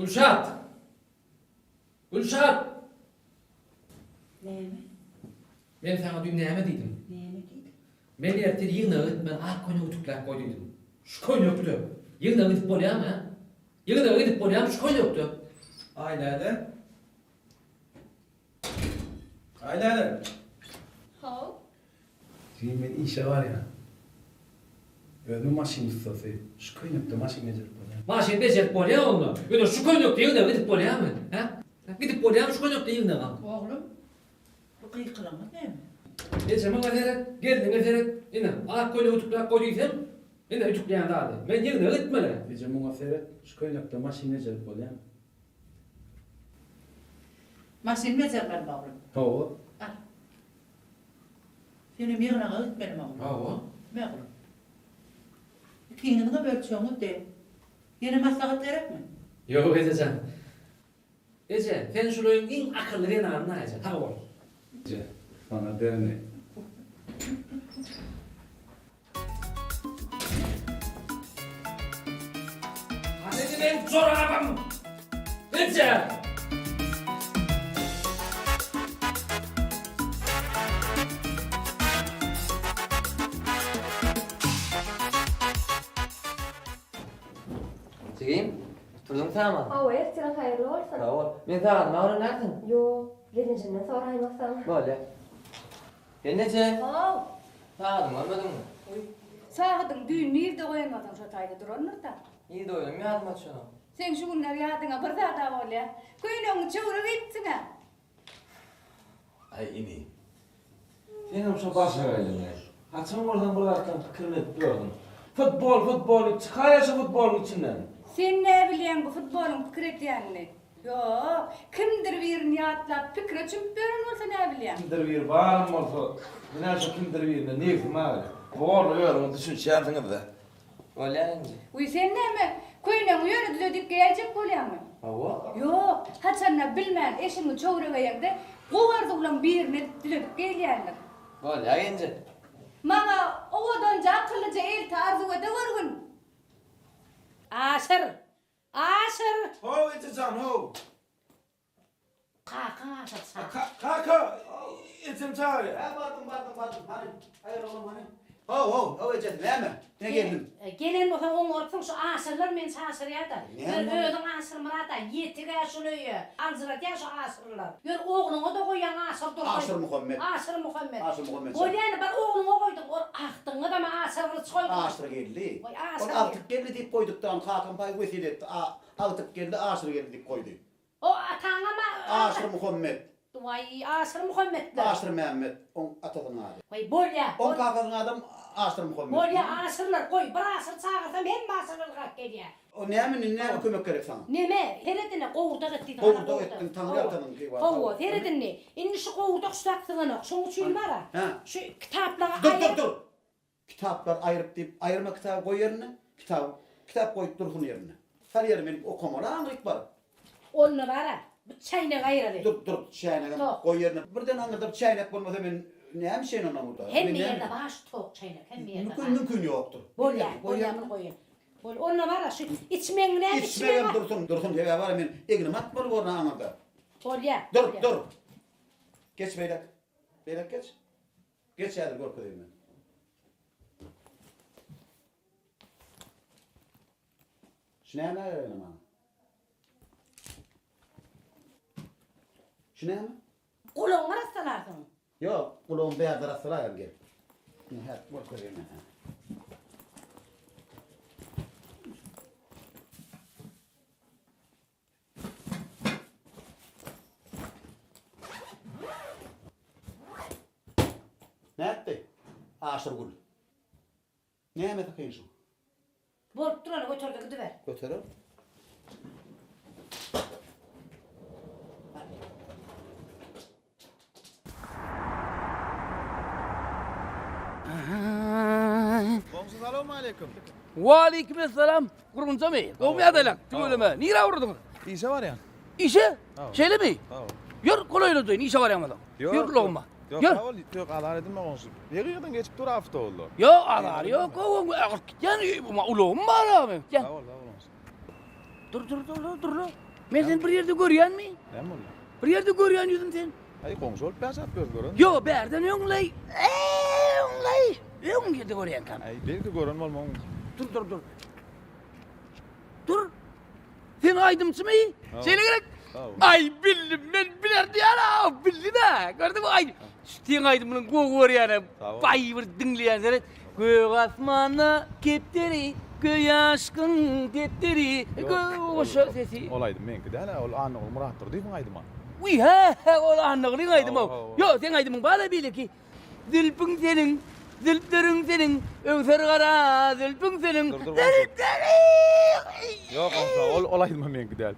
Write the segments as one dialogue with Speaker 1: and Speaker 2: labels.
Speaker 1: Gülşat! Gülşat!
Speaker 2: Näme?
Speaker 1: Men saňa düýn näme diýdim?
Speaker 2: Näme diýdiň?
Speaker 1: Men ertir ýygnaga gitmeli ak köýnek ütükläp goý diýdim. Şu köýnekde ýygnaga gidip bolýarmy, hä? Ýygnaga gidip bolýarmy şu köýnekde?
Speaker 3: Aýläle. Aýläle.
Speaker 4: How.
Speaker 3: Jigim men işe barýan. Özüm maşyn ussasy. Şu köýnekde maşyn bejerip bolýar.
Speaker 1: Maşyn bejerip bolýar onda. Ýöne şu köýnekde ýygnaga gidip bolýarmy, hä? Gidip bolýarmy şu köýnekde ýygnaga?
Speaker 2: Oglum, bu gykylygyňyz näme?
Speaker 1: Eje maňa seret, gelniňe seret. Ine, ak köýnegi ütükläp goý diýsem, ine ütükleýän zady. Men ýygnaga gitmeli.
Speaker 3: Eje muňa seret, şu köýnekde maşyn bejerip bolýarmy?
Speaker 2: Maşyn bejermelimi oglum?
Speaker 3: Hawa.
Speaker 2: Al. Senem ýygnaga gitmelimi oglum?
Speaker 1: Hawa.
Speaker 2: Me oglum. Ikiňiziňem ölçegiňiz deň. Ýene maslahat gerekmi?
Speaker 1: Ýok ejejan. Eje, sen şul öýüň iň akylly zenanyna eje, sag bol.
Speaker 3: Eje, saňa derini.
Speaker 1: Hany indi meň jorabym? Eje! Jigim, turduň sagman?
Speaker 4: Hawa, ertiriň haýyrly bolsun.
Speaker 1: Sag bol. Men sagadymy öwrenärsiň?
Speaker 4: Ýok, gelinjimden soraýmasam.
Speaker 1: Bolýa. Gelneje!
Speaker 5: Haw!
Speaker 1: Sagadyňy görmediňmi?
Speaker 5: Goý. Sagadyňy düýn nirde goýan bolsaň şo taýda durandyr-da.
Speaker 1: Nirde goýanym ýadyma düşenok.
Speaker 5: Seň şu günler ýadyňa bir zad-a bolýa. Köýnegiňi çöwre geýipsiň-ä.
Speaker 6: Aý ini. Senem şo başagaýlygyňy. Haçan görseň bir zatlaryň pikirini edip ýörsüň. Futbol, futbol diýip çykaýa şu futbolyň içinden.
Speaker 5: Sen näbilýäň bu futbolyň pikir edýänini? Ýok, kimdir birini ýatlap pikire çümüp ýören bolsa näbilýäň?
Speaker 6: Kimdir biri baram bolsa, men-ä şo kimdir birine nebsim agyrýar. Borly özüňiz düşünişýänsiňiz-dä.
Speaker 1: Bolýar indi.
Speaker 5: Wiý, sen näme, köýnegiňi ýöne düzedip geýäýjek bolýaňmy?
Speaker 1: Hawa.
Speaker 5: Ýok, haçanda bilmän eşigiňi çöwre geýeňde, gowy arzuwlaň birini edip düzedip geýilýändir.
Speaker 1: Bolýar genje.
Speaker 5: Maňa owadanja akyllyja elti arzuw ede görgün.
Speaker 7: Aşyr! Aşyr!
Speaker 6: How eje jan how.
Speaker 7: Kakaň Aşyr çagyr.
Speaker 6: Kaka ejem çagyrýar.
Speaker 8: Hä bardym bardym bardym hany haýyr oglan hany. How how how ejesi näme ine geldim.
Speaker 7: Gelen bolsaň oňarypsyň şu Aşyrlar meni çaşyrýada.
Speaker 8: Näme
Speaker 7: Ýör
Speaker 8: boldy?
Speaker 7: özüň Aşyrmyrat-a ýetig-ä şul öýe. Aljyradýar şu Aşyrlar. Ýör ogluňa-da goýýaň Aşyr Durdy.
Speaker 8: Aşyr Muhammet.
Speaker 7: Aşyr Muhammet.
Speaker 8: Aşyr Muhammet jan.
Speaker 7: Bolýany bir ogluňa goýduň ol agtygyňa-da Aşyr Gylyç goýduň.
Speaker 8: Aşyr geldi.
Speaker 7: Goý Aşyr
Speaker 8: Ol
Speaker 7: geldi.
Speaker 8: agtyk geldi diýip goýduk-da ony kakam paý wesýet etdi. Agtyk geldi Aşyr geldi diýip goýdy.
Speaker 7: O ataňam-a
Speaker 8: Aşyr Muhammet.
Speaker 7: Waý, Aşyr Muhammetler.
Speaker 8: Aşyr Mämmet, oň atasynyň ady.
Speaker 7: Waý, bolýa.
Speaker 8: Oň kakasynyň adam Aşyr Muhammet.
Speaker 7: Bolýa, Aşyrlar, goý, bir Aşyr çagyrsam hemme Aşyr ylgap gelýä.
Speaker 8: O näme indi, näme kömek gerek saňa?
Speaker 7: Neme, seret ine, gowurdak et diýdiň, ana
Speaker 8: Gowurdak etdiň, Taňry ýalkasyn, keýwany.
Speaker 7: Hawa, seret indi. Indi şu gowurdak şu zat syganok. Şoň üçin bar-a, şu kitaplaňy
Speaker 8: Dur,
Speaker 7: aýyr.
Speaker 8: dur, dur! Kitaplar aýryp diýip aýyrma kitaby goý ýerinde kitaby kitap goýup dursun ýerinde. Sal ýeri men okamaly aňryk baryp.
Speaker 7: Onda bara bu çäýnegi aýyraly.
Speaker 8: Dur dur çäýnegem
Speaker 7: Tok.
Speaker 8: goý ýerine. Birden aňyrda bir çäýnek bolmasa men näme içeýin ondan burada.
Speaker 7: Hemme ýerde bar şu tok çäýnek hemme ýerde
Speaker 8: Mümkin
Speaker 7: bar.
Speaker 8: mümkin ýokdur.
Speaker 7: Bolýa bolýa muny goýaýyn. Bol onda bara şu içmegiň näme
Speaker 8: Içmegem
Speaker 7: içmegiň.
Speaker 8: dursun dursun sebäbi bara men egnime atmaly borun aňyrda.
Speaker 7: Bolýa.
Speaker 8: Dur
Speaker 7: bolýa.
Speaker 8: dur. Geç beýläk. Beýläk geç. Geç häzir görkezeýin men. Şu näme gerek indi maňa? Şu näme?
Speaker 7: Gulagyňy arassalarsyň.
Speaker 8: Ýok, gulagym bärde arassalaýyn gel. Indi häzir görkezeýin men sana. Nätdi? Aşyrgül. Nämesi kyn şuň?
Speaker 7: Bolup durany göter-de gidiber.
Speaker 8: Göterer.
Speaker 3: Goňşy salowmaleýkim.
Speaker 1: Waleýkim essalam. Gurgunjamy? Gowmy ýagdaýlaň? Tüweleme. Nirä urduňyz?
Speaker 3: Işe barýan.
Speaker 1: Işe? Şeýlemi?
Speaker 3: Hawa.
Speaker 1: Ýör, golaýladaýyn, işe barýaň bolsaň. Ýör ulagyma.
Speaker 3: Ýok,
Speaker 1: Ýör.
Speaker 3: sag bol, ýok, azar edinme goňşy. Ýygy-ýygydan geçip dur awtobuslar.
Speaker 1: Ýok, azar ýok, gowy, agyryp gitýän, ulagym bar-a meň.
Speaker 3: Sag bol, sag bol goňşy.
Speaker 1: Dur, dur, dur, dur, dur.
Speaker 9: Men seni bir ýerde görýänmi?
Speaker 10: Näme boldy?
Speaker 9: Bir ýerde görýän ýüzüm sen.
Speaker 10: Aý goňşy bolup ýaşap ýörüs gören.
Speaker 9: Ýok, bärden öňleý. Öňleý. Öň ýerde görýänkäm.
Speaker 10: Aý belki gören bolmagyň.
Speaker 9: Dur, dur, dur. Dur. Sen aýdymçymy? Şeýle gerek. Aý bildim men bilerdi ýa bildim-ä. Gördüňmi aý seň aýdymyňy gowy görýänem. Baý bir diňleýän seret. Gök asmanda kepderi, göý aşkyň depderi. Goşa sesi.
Speaker 10: Ol aýdym meňki däl-ä, ol Annaguly Myratdurdyýewiň aýdymy.
Speaker 9: Wiý hä hä ol Annagulyň aýdymy. Ýok seň aýdymyň bar-a beýleki. Zülpüň seniň, zülpleriň seniň, öwser gara zülpüň seniň, zülpleriň!
Speaker 10: Ýok, onsoň ol ol aýdym meňki däl.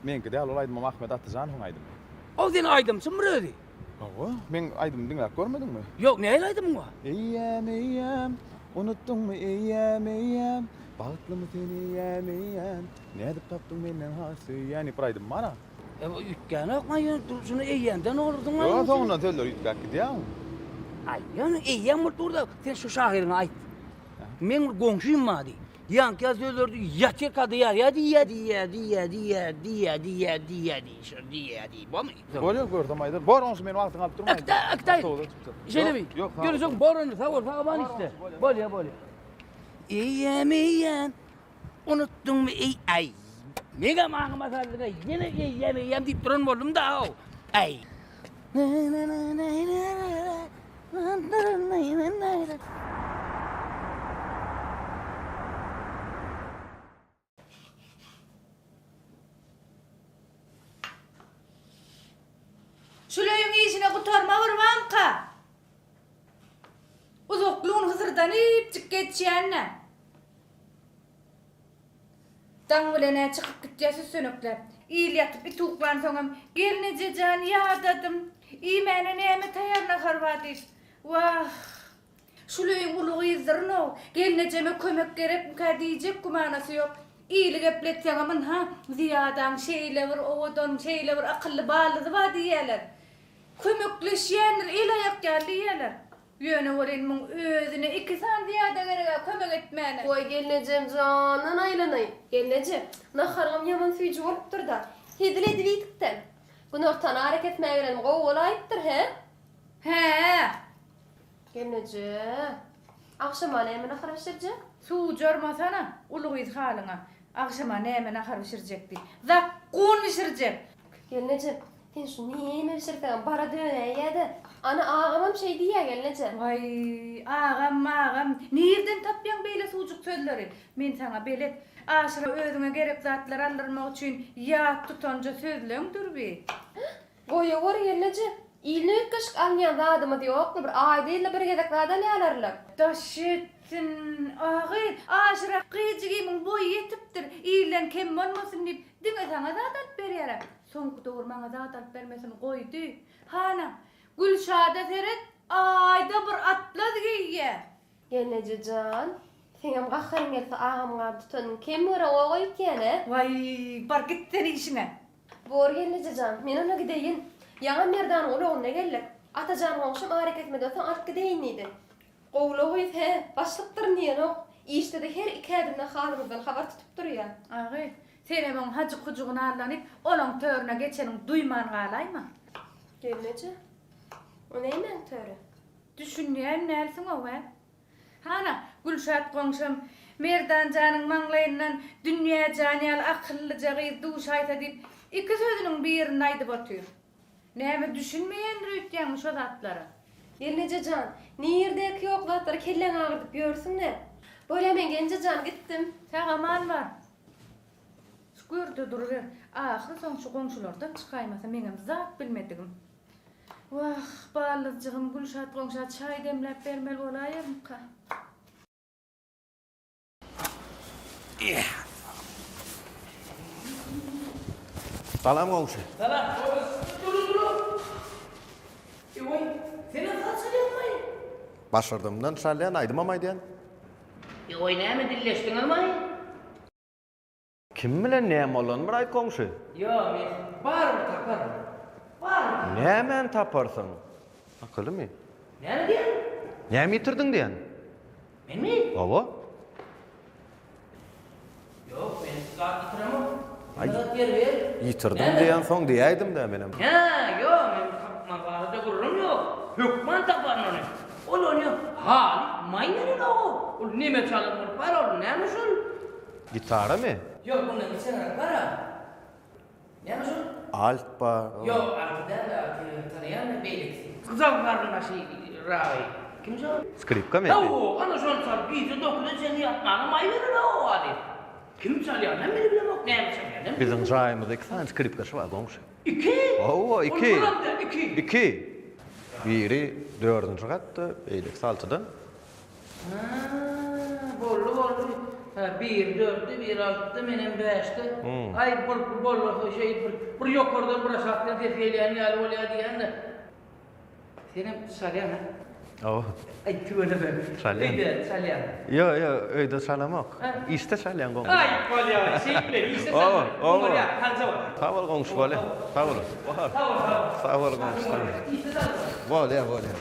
Speaker 10: Meňki däl, ol aýdymam Ahmet Atajanowyň aýdymy.
Speaker 9: Ol seniň aýdymçyňmy özi?
Speaker 10: Hawa, meň aýdymymy diňläp görmediňmi?
Speaker 9: Ýok, nähili aýdymyň bar?
Speaker 10: Eýýäm, eýýäm, unutdyňmy eýýäm, eýýäm, Bagtlymy sen eýýäm, eýýäm, Nädip tapdyň menden has söýýän diýip bir aýdym bar-a.
Speaker 9: E bu üýtgänok maý ýöne dur şuny eýýämden olurdyň maý.
Speaker 10: Ýok soňundan sözler üýtgäp gidýär.
Speaker 9: Aý ýöne eýýäm bolup durda sen şu şahyryňa aýt. Meň bir goňşym bar diý. Ýaňky ýaly sözlerdi ýatyrka diýýär ýa diýýä diýýä diýýä diýýä diýýä diýýä diýýä diý şo diýýä diý bormy?
Speaker 10: Bolýar görsem aýdar. Bor goňşy meni wagtyňy alyp durmaýyn.
Speaker 9: Akda akda. Şeýlemi?
Speaker 10: Ýok sag bol.
Speaker 9: Görüşeň bor onda sag bol sag aman işle. Bolýar bolýar. Eýýäm eýýäm Unutdyňmy eý aý. Meňem aňyma saldyňa ýene eýýäm eýýäm diýip duran boldum da how. Aý.
Speaker 5: Şul öýüň işine gutarma bir bamka. Uzakly gün hysyrdanypjyk geçýän-dä. Daň bilen-ä çykyp gitýär süssenekläp. Il ýatyp it uklansoňam, Gelneje jan, ýadadym. Iýmäne näme taýýar nahar bar diýip. Wah, şul öýüň uly gyzdyryn-ow, gelnejeme kömek gerekmikä diýjek gümanasy ýok. Ili gepletseňem, ynha, Zyýadaň şeýle bir owadan, şeýle bir akylly baldyzy bar diýýärler. Kömekleşýändir, el-aýak ýaly diýýärler. Ýöne welin muň özüne iki sany zyýada gereg-ä kömek etmäne.
Speaker 4: Goý gelnejem jandan aýlanaý. Gelneje, naharyňam ýaman süýji bolupdyr-da. Hezil edip iýdik-dä. Günortan arakesmä gelenim gowy bolaýypdyr, hä?
Speaker 5: Hä.
Speaker 4: Gelneje, agşama näme nahar bişirjek?
Speaker 5: Suwjarmasana, uly gyz halyňa. Agşama näme nahar bişirjek diý. Zakgun bişirjek!
Speaker 4: Gelneje, Sen şu näme bişirseňem bara dönäýýä-dä. Ana, agamam şeý diýýä gelneje.
Speaker 5: Waý, agam, agam, nirden tapýaň beýle suwjuk sözleri? Men saňa belet. Aşyra özüňe gerek zatlary aldyrmak üçin ýat tutanja sözleňdir bi.
Speaker 4: Goýaweri gelneje. Iline üýtgeşik alynýan zadymyz ýokmy, bir aýda-ýylda bir gezek zat alýalarlar.
Speaker 5: Daş etsin, agy. Aşyra gyzjygymyň boýy ýetipdir, ilden kem bolmasyn diýip, diňe saňa zat alyp berýär-ä. Soňky döwür maňa zat alyp bermesini goýdy. Hana, Gülşada seret, aýda bir atlaz geýýä.
Speaker 4: Gelneje jan, seňem gaharyň gelse agamyň ady tutanyň kem göreňok öýtýän-ä?
Speaker 5: Waý, bar git sen işiňe.
Speaker 4: Bor gelneje jan, men onda gideýin. Ýaňam Merdanyň ulagynda geldik. Atajan goňşym arakesmeden soň alyp gideýin diýdi. Gowula gyz, hä, başlykdyryn diýenok. Işde-de her iki ädimde halymyzdan habar tutup durýa.
Speaker 5: Agy, senem oň hajyk-hujugyna allanyp, olaň törüne geçeniňi duýman galaýma.
Speaker 4: Gelneje, o nämäň töri?
Speaker 5: Düşünýän dälsiň-ow, hä? Hana, Gülşat goňşam, Merdan janyň maňlaýyndan Dünýä jan ýaly akyllyja gyz duşaýsa diýip, iki sözüniň birini aýdyp otyr. Näme düşünmeýändir öýtýäňmi şo zatlara?
Speaker 4: Gelneje jan, nirdeki ýok zatlary kelläňi agyrdyp ýörsüň-dä. Bolýa men gelneje jan gitdim.
Speaker 5: Sag-aman bar. Şu görde duruber. Ahyry soň şu goňşulardan çykaýmasa meňem zat bilmedigim. Wah, baldyzjygym Gülşat goňşa çaý demläp bermeli bolaýarmyka?
Speaker 11: Salam goňşy.
Speaker 9: Salam. Dur dur dur. Eý, senem saz çalýaňmy?
Speaker 11: Başardygymdan çalýan, aýdymam aýdýan.
Speaker 9: Eý, näme dilleşdiňizmi?
Speaker 11: Kim bilen näme bolanyny bir aýt goňşy.
Speaker 9: Ýok, men barybir taparyn. Barybir.
Speaker 11: Nämäni taparsyň? Akylymy?
Speaker 9: Näme diýýäň?
Speaker 11: Näme ýitirdiň diýýän?
Speaker 9: Menmi?
Speaker 11: Hawa.
Speaker 9: Ýok, men zat ýitiremok.
Speaker 11: Aý, ýitirdim diýensoň diýäýdim-dä menem.
Speaker 9: Hä, ýok, men tapmak barada gürrüň ýok. Hökman taparyn ony. Ol ony halys maý berenok-ow. Ol neme çalan bolup bar ol, näme şol?
Speaker 11: Gitaramy?
Speaker 9: Ýok, mundan kiçeňräk bar-a. Näme şol?
Speaker 11: Alt bar.
Speaker 9: Ýok, alty däl, alty tanaýan men beýlekisi. Gyzal garyndaşy ragy. Kim şol?
Speaker 11: Skripkamy?
Speaker 9: Hawa, ana şony çalyp gije dokuza çenli ýatmana maý berenok-ow halys. Kim çalýanam men bilemok, näme çalýanam.
Speaker 11: Biziň jaýymyzda iki sany skripkaçy bar, goňşy.
Speaker 9: Iki?
Speaker 11: Hawa, iki.
Speaker 9: Ol bulam däl, iki.
Speaker 11: Iki. Biri dördünji gatda, beýlekisi altyda.
Speaker 9: Hä, boldy, boldy. Hä, biri dörtde, biri altyda, menem bäşde. Aý, bul, bu bolmasa şeýdip bir, bir ýokardan, bir aşakdan ses gelýän ýaly bolýar diýýän-de. Senem çalýaň-a?
Speaker 11: Hawa.
Speaker 9: Aý, tüweleme.
Speaker 11: Çalýan.
Speaker 9: Öýde çalýaň.
Speaker 11: Ýok, ýok, öýde çalamok. Işde çalýan goňşy.
Speaker 9: Aý, bolýa, şeýtme, işde çalma. Bolýa, çalja bol.
Speaker 11: Sag bol goňşy, bolýa. Sag bol.
Speaker 9: Sag bol, sag bol.
Speaker 11: Sag bol goňşy, sag bol.
Speaker 9: Işde çalma.
Speaker 11: Bolýa, bolýa.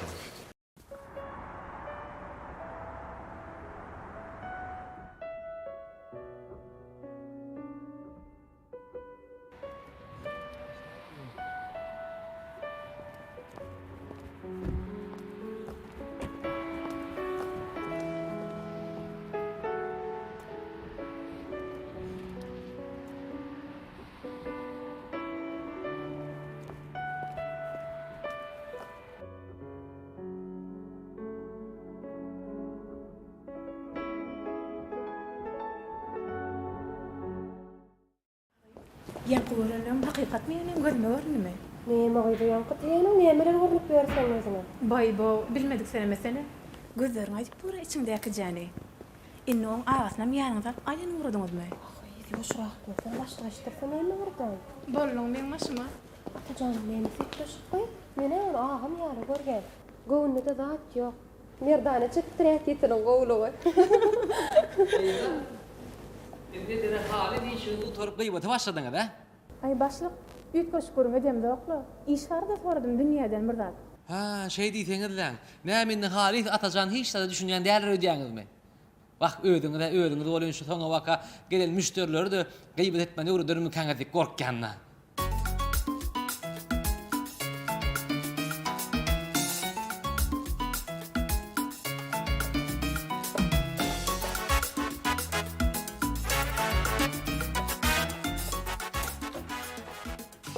Speaker 5: Ýaňky görenlerim hakykatmy ýa meň gözüme göründimi?
Speaker 4: Näme gyz ýaňky diýeniň nämeler görnüp ýör seň gözüňe?
Speaker 5: Baý-bo, bilmedik senemesene. Gözleriň aýdyp dur-a içiňdäkijäni. Indi oň agasynam ýanyňyza alyp aýlanyp ugradyňyzmy?
Speaker 4: Wah, gyz, ýuwaşrak bolsaň, başlyk eşidirse näme bolardaý?
Speaker 5: Bolduň meň başyma.
Speaker 4: Atajanyň nämesi üýtgeşik gyz? Men-ä ony agam ýaly görýän. Göwnüne-de zat ýok. Merdana çekipdir häsiýetiniň gowulygy.
Speaker 1: Gyzlar, indi edere haly diýşiňizi gutaryp gybata başladyňyz, ä?
Speaker 5: Aý, başlyk, üýtgeşik gürrüň edemzok-la. Iş barada soradym dünýäden bir zat.
Speaker 1: Hä, şeý diýseňizläň. Näme indi halys Atajan hiç zada düşünýän däldir öýdýäňizmi? Wah, özüňiz-ä özüňiz bolýan şu soňabaka gelen müşderileri-de gybat etmäni öwredermikäňiz diýip gorkýan-da.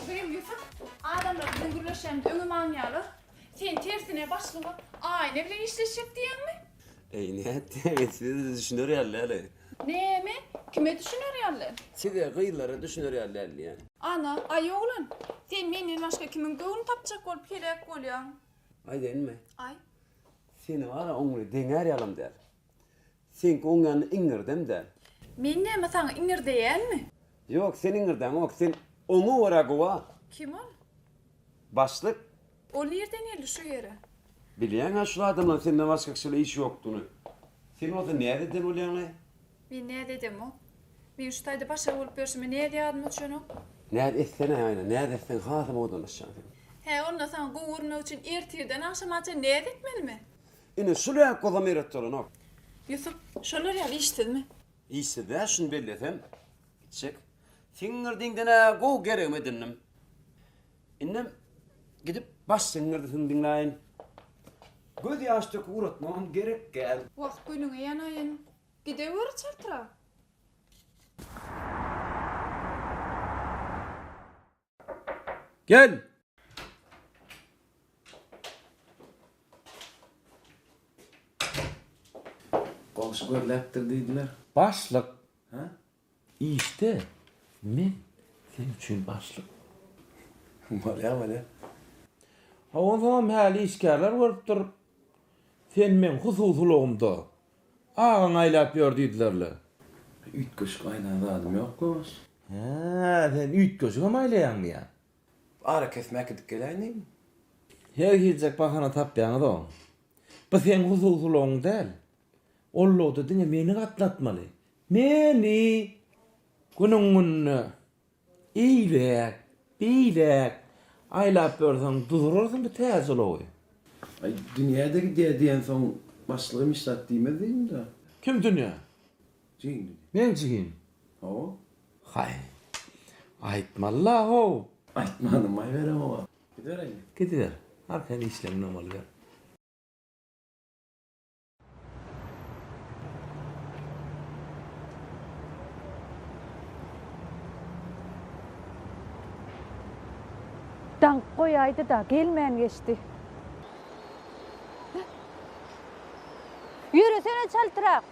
Speaker 5: Gyzym Ýusup, adamlar biziň gürleşýänimizi öňem aňýarlar. Sen tersine başlyga Aýna bilen işleşjek diýýäňmi?
Speaker 12: Eý, nätdiňiz, size-de düşüner ýaly däl-eý.
Speaker 5: Näme? Kime düşüner ýaly däl?
Speaker 12: Size, gyzlara düşüner ýaly däl diýýän.
Speaker 5: Ana, aý oglan, sen menden başga kimiň göwnüni tapjak bolup heläk bolýaň?
Speaker 12: Aýdaýynmy?
Speaker 5: Aý.
Speaker 12: Seni bar-a oňly deňär ýalam däl. Seňki oň ýanynda iňňirdem däl.
Speaker 5: Men näme saňa iňňirdeýänmi?
Speaker 12: Ýok, sen iňňirdäňok, sen oňa görä gowa.
Speaker 5: Kim ol?
Speaker 12: Başlyk.
Speaker 5: Ol nirden geldi şu ýere?
Speaker 12: Bilýäň-ä şul adamlaryň senden başga kişiyle işi ýokdugyny. Sen bolsa näz eden bolýaň-laý?
Speaker 5: Men näz edemok. Men şu taýda başga bolup ýörşüme näz ýadyma düşenok.
Speaker 12: Näz etsene Aýna, näz etseň hasam owadanlaşjaň sen.
Speaker 5: Hä, onda saňa gowy görünmek üçin ertirden agşamaça näz etmelimi?
Speaker 12: Ine, şul ýaly gozam eret bolanok.
Speaker 5: Ýusup, şolar ýaly işsizmi?
Speaker 12: Işsiz däl, şuny bellesem, gitjek. Siňňirdiňden-ä gowy geregimi edindim. Indem gidip baş siňňirdisini diňläýin. Göz ýaş döküp ugratmagam gerek däl.
Speaker 5: Wah, günüňe ýanaýyn. Gideweri çaltrak.
Speaker 6: Gel!
Speaker 3: Goňşy gözläpdir diýdiler.
Speaker 6: Başlyk.
Speaker 3: Hä?
Speaker 6: Işde men seň üçin başlyk.
Speaker 3: Bolýa, bolýa.
Speaker 6: Ha onsoňam häli işgärler görüpdir. Sen meň hususy ulagymda agaň aýlap ýör diýdiler-le.
Speaker 3: Üýtgeşik aýlan zadym ýok goňşy.
Speaker 6: Hä, sen üýtgeşigem aýlaýaňmy ýa?
Speaker 3: Arakesme äkidip geläýin diýdim.
Speaker 6: Her hiljek bahana tapýaňyz-ow. Bu seň hususy ulagyň däl. Ol ulagda diňe meni gatnatmaly. Meni! Günüň gününe eýläk, beýläk aýlap ýörseň duzurarsyň bu täze ulagy.
Speaker 3: Aý, dünýä-de gidýär diýensoň, başlygym hiç zat diýmez diýdim-dä.
Speaker 6: Kim dünýä?
Speaker 3: Jigiň dünýä.
Speaker 6: Meň jigim?
Speaker 3: Hawa.
Speaker 6: Haý. Aýtmaly-la, how!
Speaker 3: Aýtmanym aýberemok-a. Gidibereýinmi?
Speaker 6: Gidiber. Arkaýyn işleň bilen boluber.
Speaker 5: Daňyp goýaýdy-da, gelmän geçdi. Ýöresene çaltrak!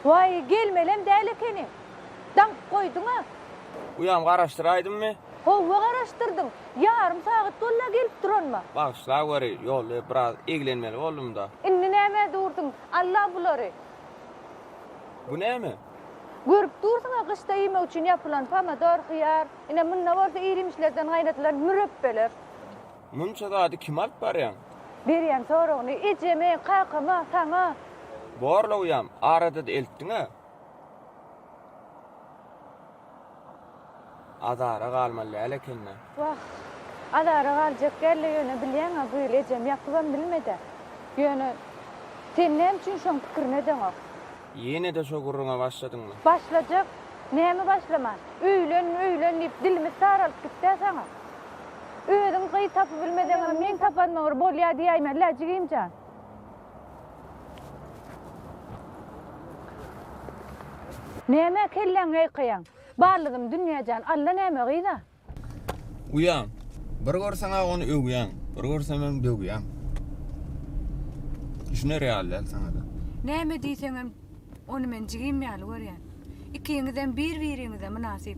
Speaker 5: Waý, gelmelem däl ekeni. Daňyp goýduň-a.
Speaker 13: Uýam garaşdyraýdymmy?
Speaker 5: Howwa garaşdyrdyň. Ýarym sagat boldy-a gelip duranyma.
Speaker 13: Bagyşlaweri, ýolda biraz eglenmeli boldum-da.
Speaker 5: Indi nämä dursuň? Al-la bulary.
Speaker 13: Bu näme?
Speaker 5: Görüp dursuň-a gyşda iýmek üçin ýapylan pomidor, hyýar, ine munda bolsa ir-iýmişlerden gaýnadylan mürepbeler.
Speaker 13: Munça zady kime alyp barýaň?
Speaker 5: Berýän soragyny ejeme, kakama, saňa.
Speaker 13: Borla uýam, arada-da eltdiň-ä. Azara galmaly däl eken-dä.
Speaker 5: Wah, azara galjak däl-le, ýöne bilýäň-ä bu ýyl ejem ýapybam bilmedi. Ýöne sen näme üçin şoň pikirini edeňok?
Speaker 13: Ýene-de şo gürrüňe başladyňmy?
Speaker 5: Başlajak. Näme başlaman? Öýlen, öýlen diýip dilimiz saralyp gitd-ä saňa. Özüň gyz tapybilmeseňem meň tapanyma bir bolýa diýäýmeli-ä jigim jan. Nämä kelläňi ýaýkaýaň? Barlygym Dünýä jan, Alla näme gyz-a?
Speaker 13: Uýam, bir görseň-ä ony öwýäň, bir görsemem döwýäň. Düşüner ýaly däl saňa-da.
Speaker 5: Näme diýseňem, ony men jigim ýaly görýän. Ikiňizem bir-biriňize mynasyp.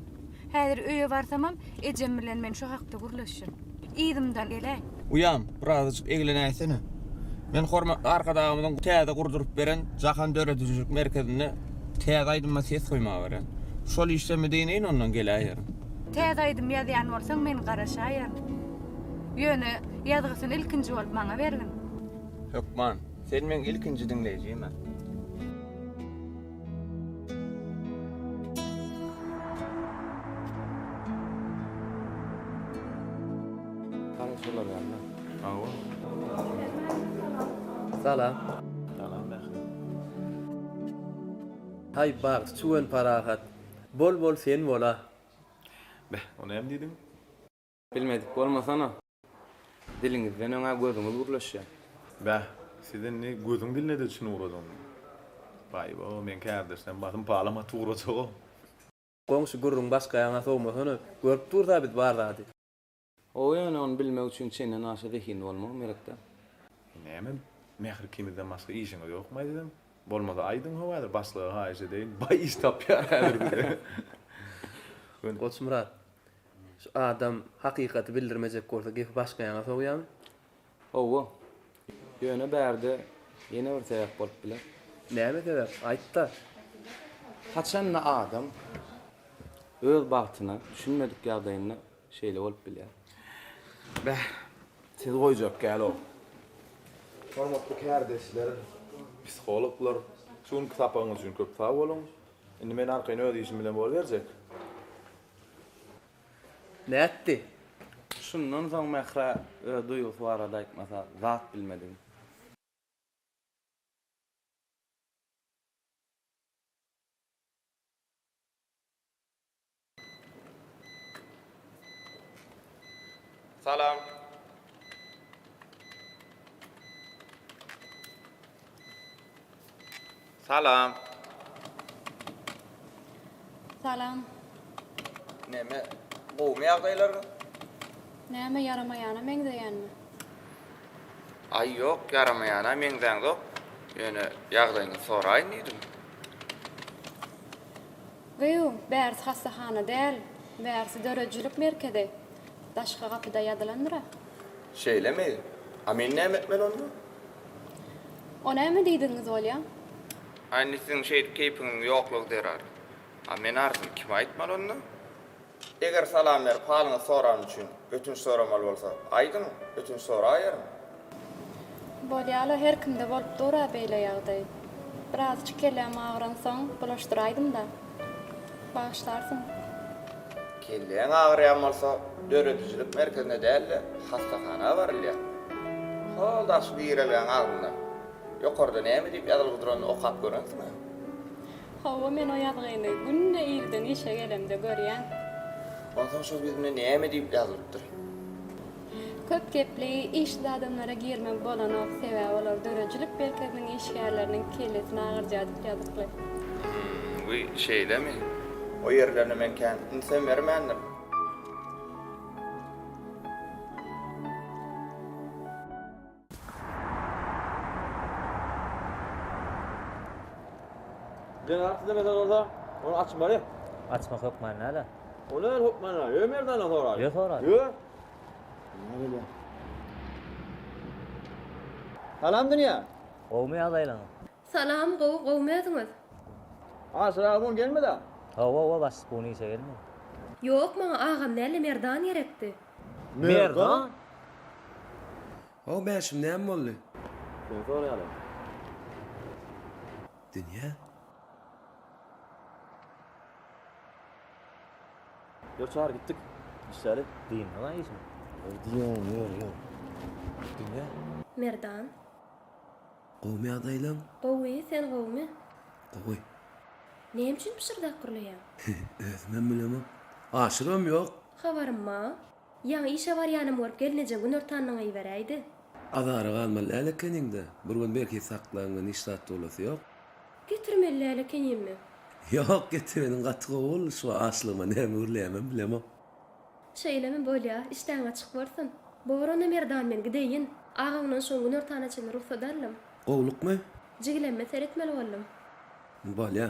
Speaker 5: Häzir öýe barsamam, ejem bilen men şu hakda gürleşjek. Yzymdan geläý.
Speaker 13: Uýam, birazajyk eglenäýsene. Men hormatly Arkadagymyzyň täze gurduryp beren Jahan döredijilik merkezinde täze aýdyma ses goýmaga barýan. Şol işden bir dynaýyn, ondan geläýerin.
Speaker 5: Täze aýdym ýazýan bolsaň, men garaşaýaryn. Ýöne ýazgysyny ilkinji bolup maňa bergin.
Speaker 13: Hökman. Sen meň ilkinji diňleýjim-ä.
Speaker 6: Gara şolar ýaly.
Speaker 10: Hawa.
Speaker 14: Salam.
Speaker 10: Salam Mähri.
Speaker 14: Haý bagty çüwen parahat. Bol bol sen bola.
Speaker 10: Beh, o näme diýdiň?
Speaker 15: Bilmedik bolmasana. Diliňizden öň-ä gözüňiz gürleşýär.
Speaker 10: Bäh, siz indi gözüň diline-de çyn ugradyňmy? Baý-bo, meň kärdeşlem basym palam atyp ugrajag-ow.
Speaker 14: Goňşy gürrüň başga ýaňa sowmasana, görüp dursa biz bar zady.
Speaker 15: Hawa ýöne ony bilmek üçin çenden aşa zehinli bolmagam gerekdä.
Speaker 10: Näme, Mähri ikimizden başga işiňiz ýokmaý siziň? Bolmasa aýdyň how häzir başlyga haýyş edeýin, baý iş tapýar häzir bize.
Speaker 14: Goçmyrat, Şu adam hakykaty bildirmejek bolsa gepi başga ýaňa sowýamy?
Speaker 15: Hawa. Ýöne bärde ýene bir sebäp bolup biler.
Speaker 14: Näme sebäp? Aýt-da.
Speaker 15: Haçanda adam öz bagtyna düşünmedik ýagdaýynda şeýle bolup bilýär.
Speaker 10: Bäh, sizi goýjak däl-ow. Hormatly kärdeşler, psihologlar, şu günki sapagyňyz üçin köp sag boluň. Indi men arkaýyn öz işim bilen boluberjek.
Speaker 14: Nätdi?
Speaker 15: Şundan soň Mährä öz duýgusy barada aýtmasa zat bilmedim.
Speaker 13: Salam. Salam.
Speaker 16: Salam.
Speaker 13: Neme, gowumy ýagdaýlaryňyz?
Speaker 16: Näme ýaramaýana meňzeýänmi?
Speaker 13: Aý ýok, ýaramaýana meňzäňzok. Ýöne ýagdaýyňyzy soraýyn diýdim.
Speaker 16: Gyýw, bärsi hassahana däl, bärsi döredijilik merkezi. Daşky gapyda ýazylandyr-a.
Speaker 13: Şeýlemi? A men näme etmeli onda?
Speaker 16: O näme diýdigiňiz bolýa?
Speaker 13: A indi siziň şeýdip keýpiňiziň ýoklugy zerarly. A men arzymy kime aýtmaly onda? Eger salam berip halyňyzy soranym üçin ötünç soramaly bolsa, aýdyň, ötünç soraýaryn.
Speaker 16: Bolýa-la, her kimde bolup dur-a beýle ýagdaý. Birazjyk kelläm agyransoň bulaşdyraýdym-da. Bagyşlarsyň.
Speaker 13: Kelläň agyrýan bolsa, döredijilik merkezine däl-de, hassahana barylýar. Hol daşy girelgäň agzynda. Ýokarda näme diýip ýazylgy duranyny okap görensiň-ä?
Speaker 16: Hawa, men o ýazgyny günde irden işe gelemde görýän.
Speaker 13: Onsoň şol ýüzünde näme diýip ýazylypdyr?
Speaker 16: Köp gepli, işsiz adamlara girmek bolanok, sebäbi olar döredijilik merkeziniň işgärleriniň kellesini agyrdýar diýip ýazyply.
Speaker 13: Hum, wiý, şeýlemi? O ýerlerine men kän ünsem bermändim.
Speaker 10: Jenaýat islemesen bolsa, ony açmaly.
Speaker 17: Açmak hökman däl-ä.
Speaker 10: O näl hökman däl? Ýör Merdandan soraly.
Speaker 17: Ýör soraly.
Speaker 10: Ýör. Dünýä gelýär. Salam Dünýä.
Speaker 17: Gowumy ýagdaýlaryňyz?
Speaker 4: Salam, gowy, gowumy özüňiz?
Speaker 10: Aşyr aga bu gün gelmedi-ä?
Speaker 17: Hawa, hawa, başlyk bu gün işe gelmedi.
Speaker 4: Ýok, maňa agam däl-de Merdan gerekdi.
Speaker 10: Merdan?
Speaker 18: How Bäşim näme boldy?
Speaker 10: Seni soraýarlar.
Speaker 18: Dünýä.
Speaker 10: Ýör Çary gitdik. Işläli.
Speaker 17: Dyndyň-a işiň.
Speaker 18: Goý diýýän ýör ýör. Dünýä.
Speaker 4: Merdan.
Speaker 18: Gowumy ýagdaýlaň?
Speaker 4: Gowy, sen gowumy?
Speaker 18: Gowy.
Speaker 4: Näme üçin pyşyrdap gürleýäň?
Speaker 18: Özümem bilemok. Aşyrym ýok.
Speaker 4: Habarym bar. Ýaňy işe barýanym görüp gelneje günortanyňy iberäýdi.
Speaker 18: Azara galmaly däl ekeniň-dä. Bir gün belki saklaňdan hiç zat bolasy ýok.
Speaker 4: Getirmeli däl ekenimmi?
Speaker 18: Ýok, getireniň gaty gowy boldy. Şu açlygyma näme gürleýämem bilemok.
Speaker 4: Şeýlemi, bolýa, işdäň açyk bolsun. Bor onda Merdan men gideýin. Agaňdan şoň günortana çenli rugsat aldym.
Speaker 18: Gowlukmy?
Speaker 4: Jigilemme seretmeli boldum.
Speaker 18: Bolýa.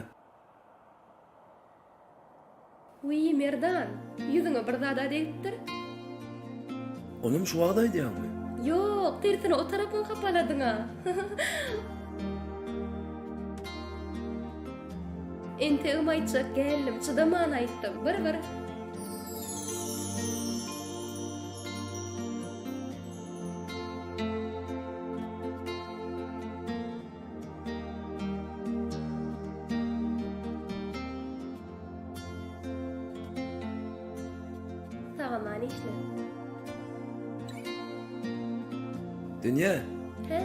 Speaker 4: Wiý, Merdan, ýüzüňe bir zad-a degipdir.
Speaker 18: Onam şu wagt aýdýaňmy?
Speaker 4: Ýok, tersine o tarapyňy hapaladyň-a. Entegem aýtjak geldim, çydaman aýtdym. Bir-bir. Sag-aman işle.
Speaker 18: Dünýä.
Speaker 4: Hä.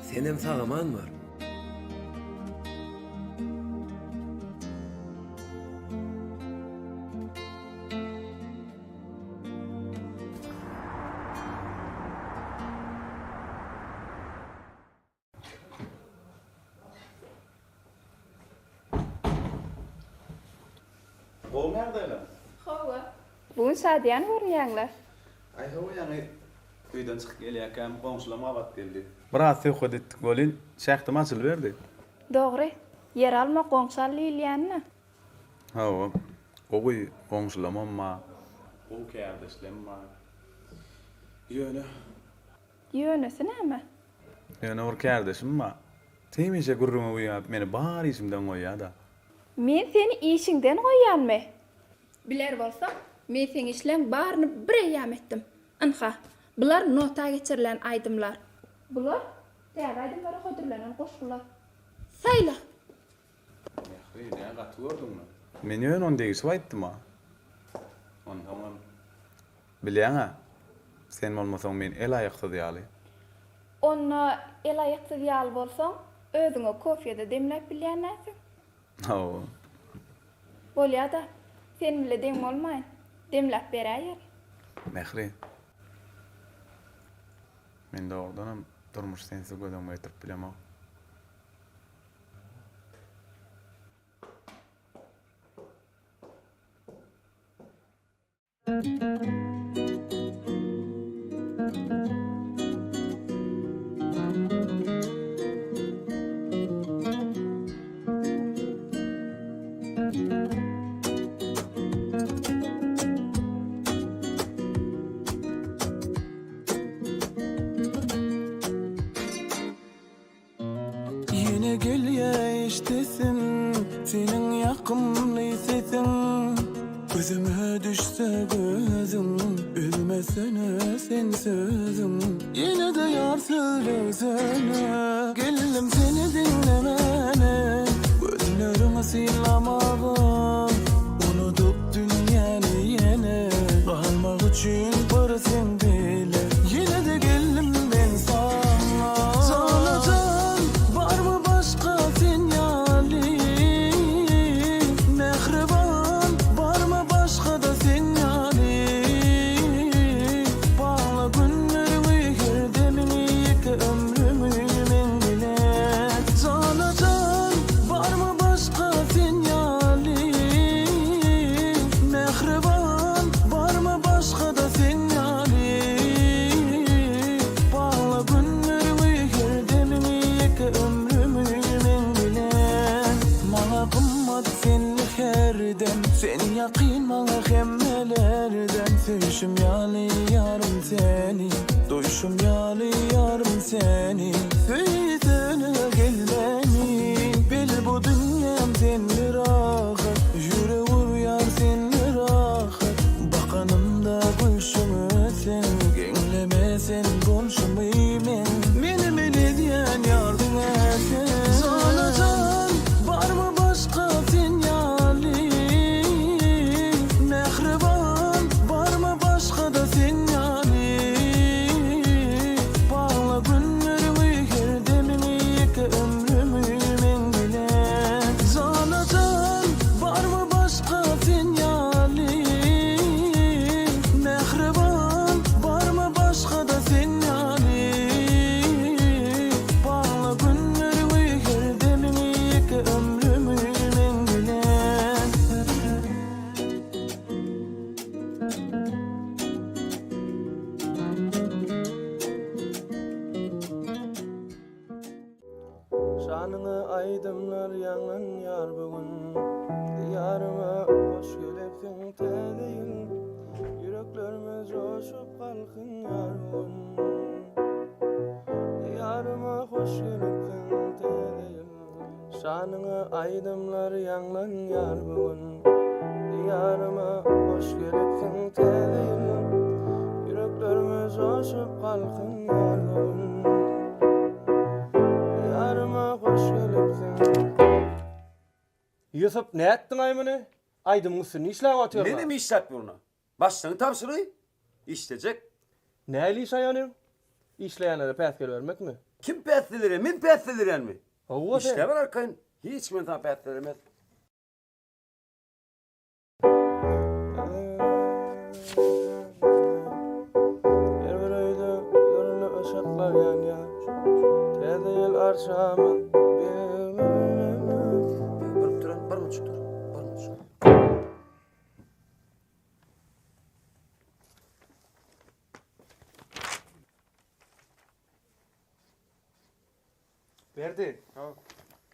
Speaker 18: Senem sag-aman bar.
Speaker 10: Gowumy ýagdaýlar?
Speaker 5: Hawa. Bu gün şadyýan görünýäňler.
Speaker 10: Aý hawa ýaňy öýden çykyp gelýärkäm goňşulam gabat geldi. Biraz söhbet etdik welin şähdim açylyberdi.
Speaker 5: Dogry. Ýer alma goňşy al diýilýänine.
Speaker 10: Hawa. Gowy goňşulamam bar. Gowy kärdeşlem bar. Ýöne.
Speaker 5: Ýönesi näme?
Speaker 10: Ýöne bir kärdeşim bar. Hemişe gürrüňe uýap, meni bar işimden goýýar-da.
Speaker 5: Men seni işiňden goýýanmy? Biler bolsaň, men seň işleň baryny bir eýýäm etdim. Ynha, bular nota geçirilen aýdymlar. Bular täze aýdymlara hödürlenen goşgular. Saýla!
Speaker 10: Mähri, nä gaty gördüňmi? Men ýöne ony degişip aýtdym-a. Onsoňam, bilýäň-ä, sen bolmasaň men el-aýaksyz ýaly.
Speaker 5: Onda el-aýaksyz ýaly bolsaň, özüňe kofýe-de demläp bilýän dälsiň.
Speaker 10: Hawa.
Speaker 5: Bolýa-da, sen bile deň bolmaýyn, demläp beräýerin.
Speaker 10: Mähri, men dogrudanam durmuşy sensiz göz öňüme getirip bilemok.
Speaker 19: Ýene gelýä eşdesim seniň ýakymly sesiň Gözüme düşse gözüň üzmesene sen sözüň Ýene-de ýar söylesene Geldim seni diňlemäne Gözleriňi synlamaga Unudyp dünýäni ýene Galmak üçin bir sen bile Ýene-de geldim men saňa. Duýşum ýaly ýarym seni Söýsene gel meni Bil bu dünýäm sende rahat Ýürek urýar sende rahat Bakanymda gülşüňe sen Geňleme sen bolşumy meň Meni men edýän ýar diňe sen Jana-jan barmy başga sen ýaly Mähriban barmy başga-da sen ýaly Bagla günleriňi her demiňi ýeke ömrümi meň bilen Jana-jan barmy başga sen ýaly Mähriban barmy başga-da sen ýaly Bagla günleriňi her demiňi ýeke ömrümi meň bilen.
Speaker 14: Şanyňa aýdymlar ýaňlanýar bu gün Diýaryma hoş gelipsiň täze ýyl Ýüreklerimiz joşup galkynýar bu gün Diýaryma hoş gelipsiň täze ýyl Şanyňa aýdymlar ýaňlanýar bu gün Diýaryma hoş gelipsiň täze ýyl Ýüreklerimiz joşup galkynýar bu gün Diýaryma hoş gelipsiň.
Speaker 20: Ýusup nätdiňaý muny? Aýdymyň üstünde işläp otyryn-a.
Speaker 12: Menem işläp ýörün-a. Başlygyň tabşyrygy, işlejek.
Speaker 20: Nähili iş aý ony? Işleýänlere päsgel bermekmi?
Speaker 12: Kim päsgel berýär? Men päsgel berýänmi?
Speaker 20: Hawa sen.
Speaker 12: Işläber arkaýyn. Hiç kim saňa päsgel bermez.
Speaker 14: Her bir öýde dürli yşyklar ýanýar. Täze ýyl arşamyz
Speaker 12: Bir duran, bir munçuk dur. Bir munçuk.
Speaker 20: Berdi.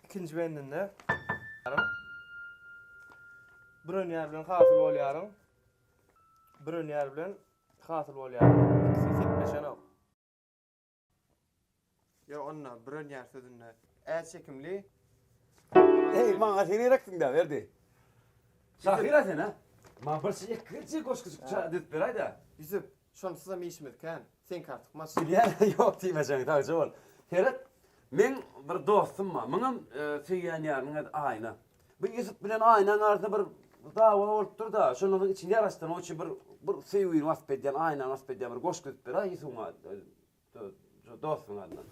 Speaker 20: Ikinji bendinde Bürenýär bilen hasyl bolýaryň. Bürenýär bilen hasyl bolýaryň. Ikisi sepleşenok.
Speaker 13: Ýok onda bürenýär sözünde ä çekimli.
Speaker 12: Eý maňa sen gereksiň-dä Berdi. Şahyr-a sen-a. Maňa bir şey ekgirje goşgujyk düzüp beräý-dä.
Speaker 13: Ýusup, şonsuzam işimiz kän. Seňki artykmaç.
Speaker 12: Bilýän, ýok diýmejegiň sagja bol. Seret, meň bir dostum bar. Muňam söýýän ýarynyň ady Aýna. Bu Ýusup bilen Aýnaň arasynda bir dawa bolupdyr-da, şondan soň içini ýaraşdyrmak üçin bir bir söýgini wasp edýän, Aýnany wasp edýän bir goşgy düzüp beräý Ýusubyň dostuň adyndan.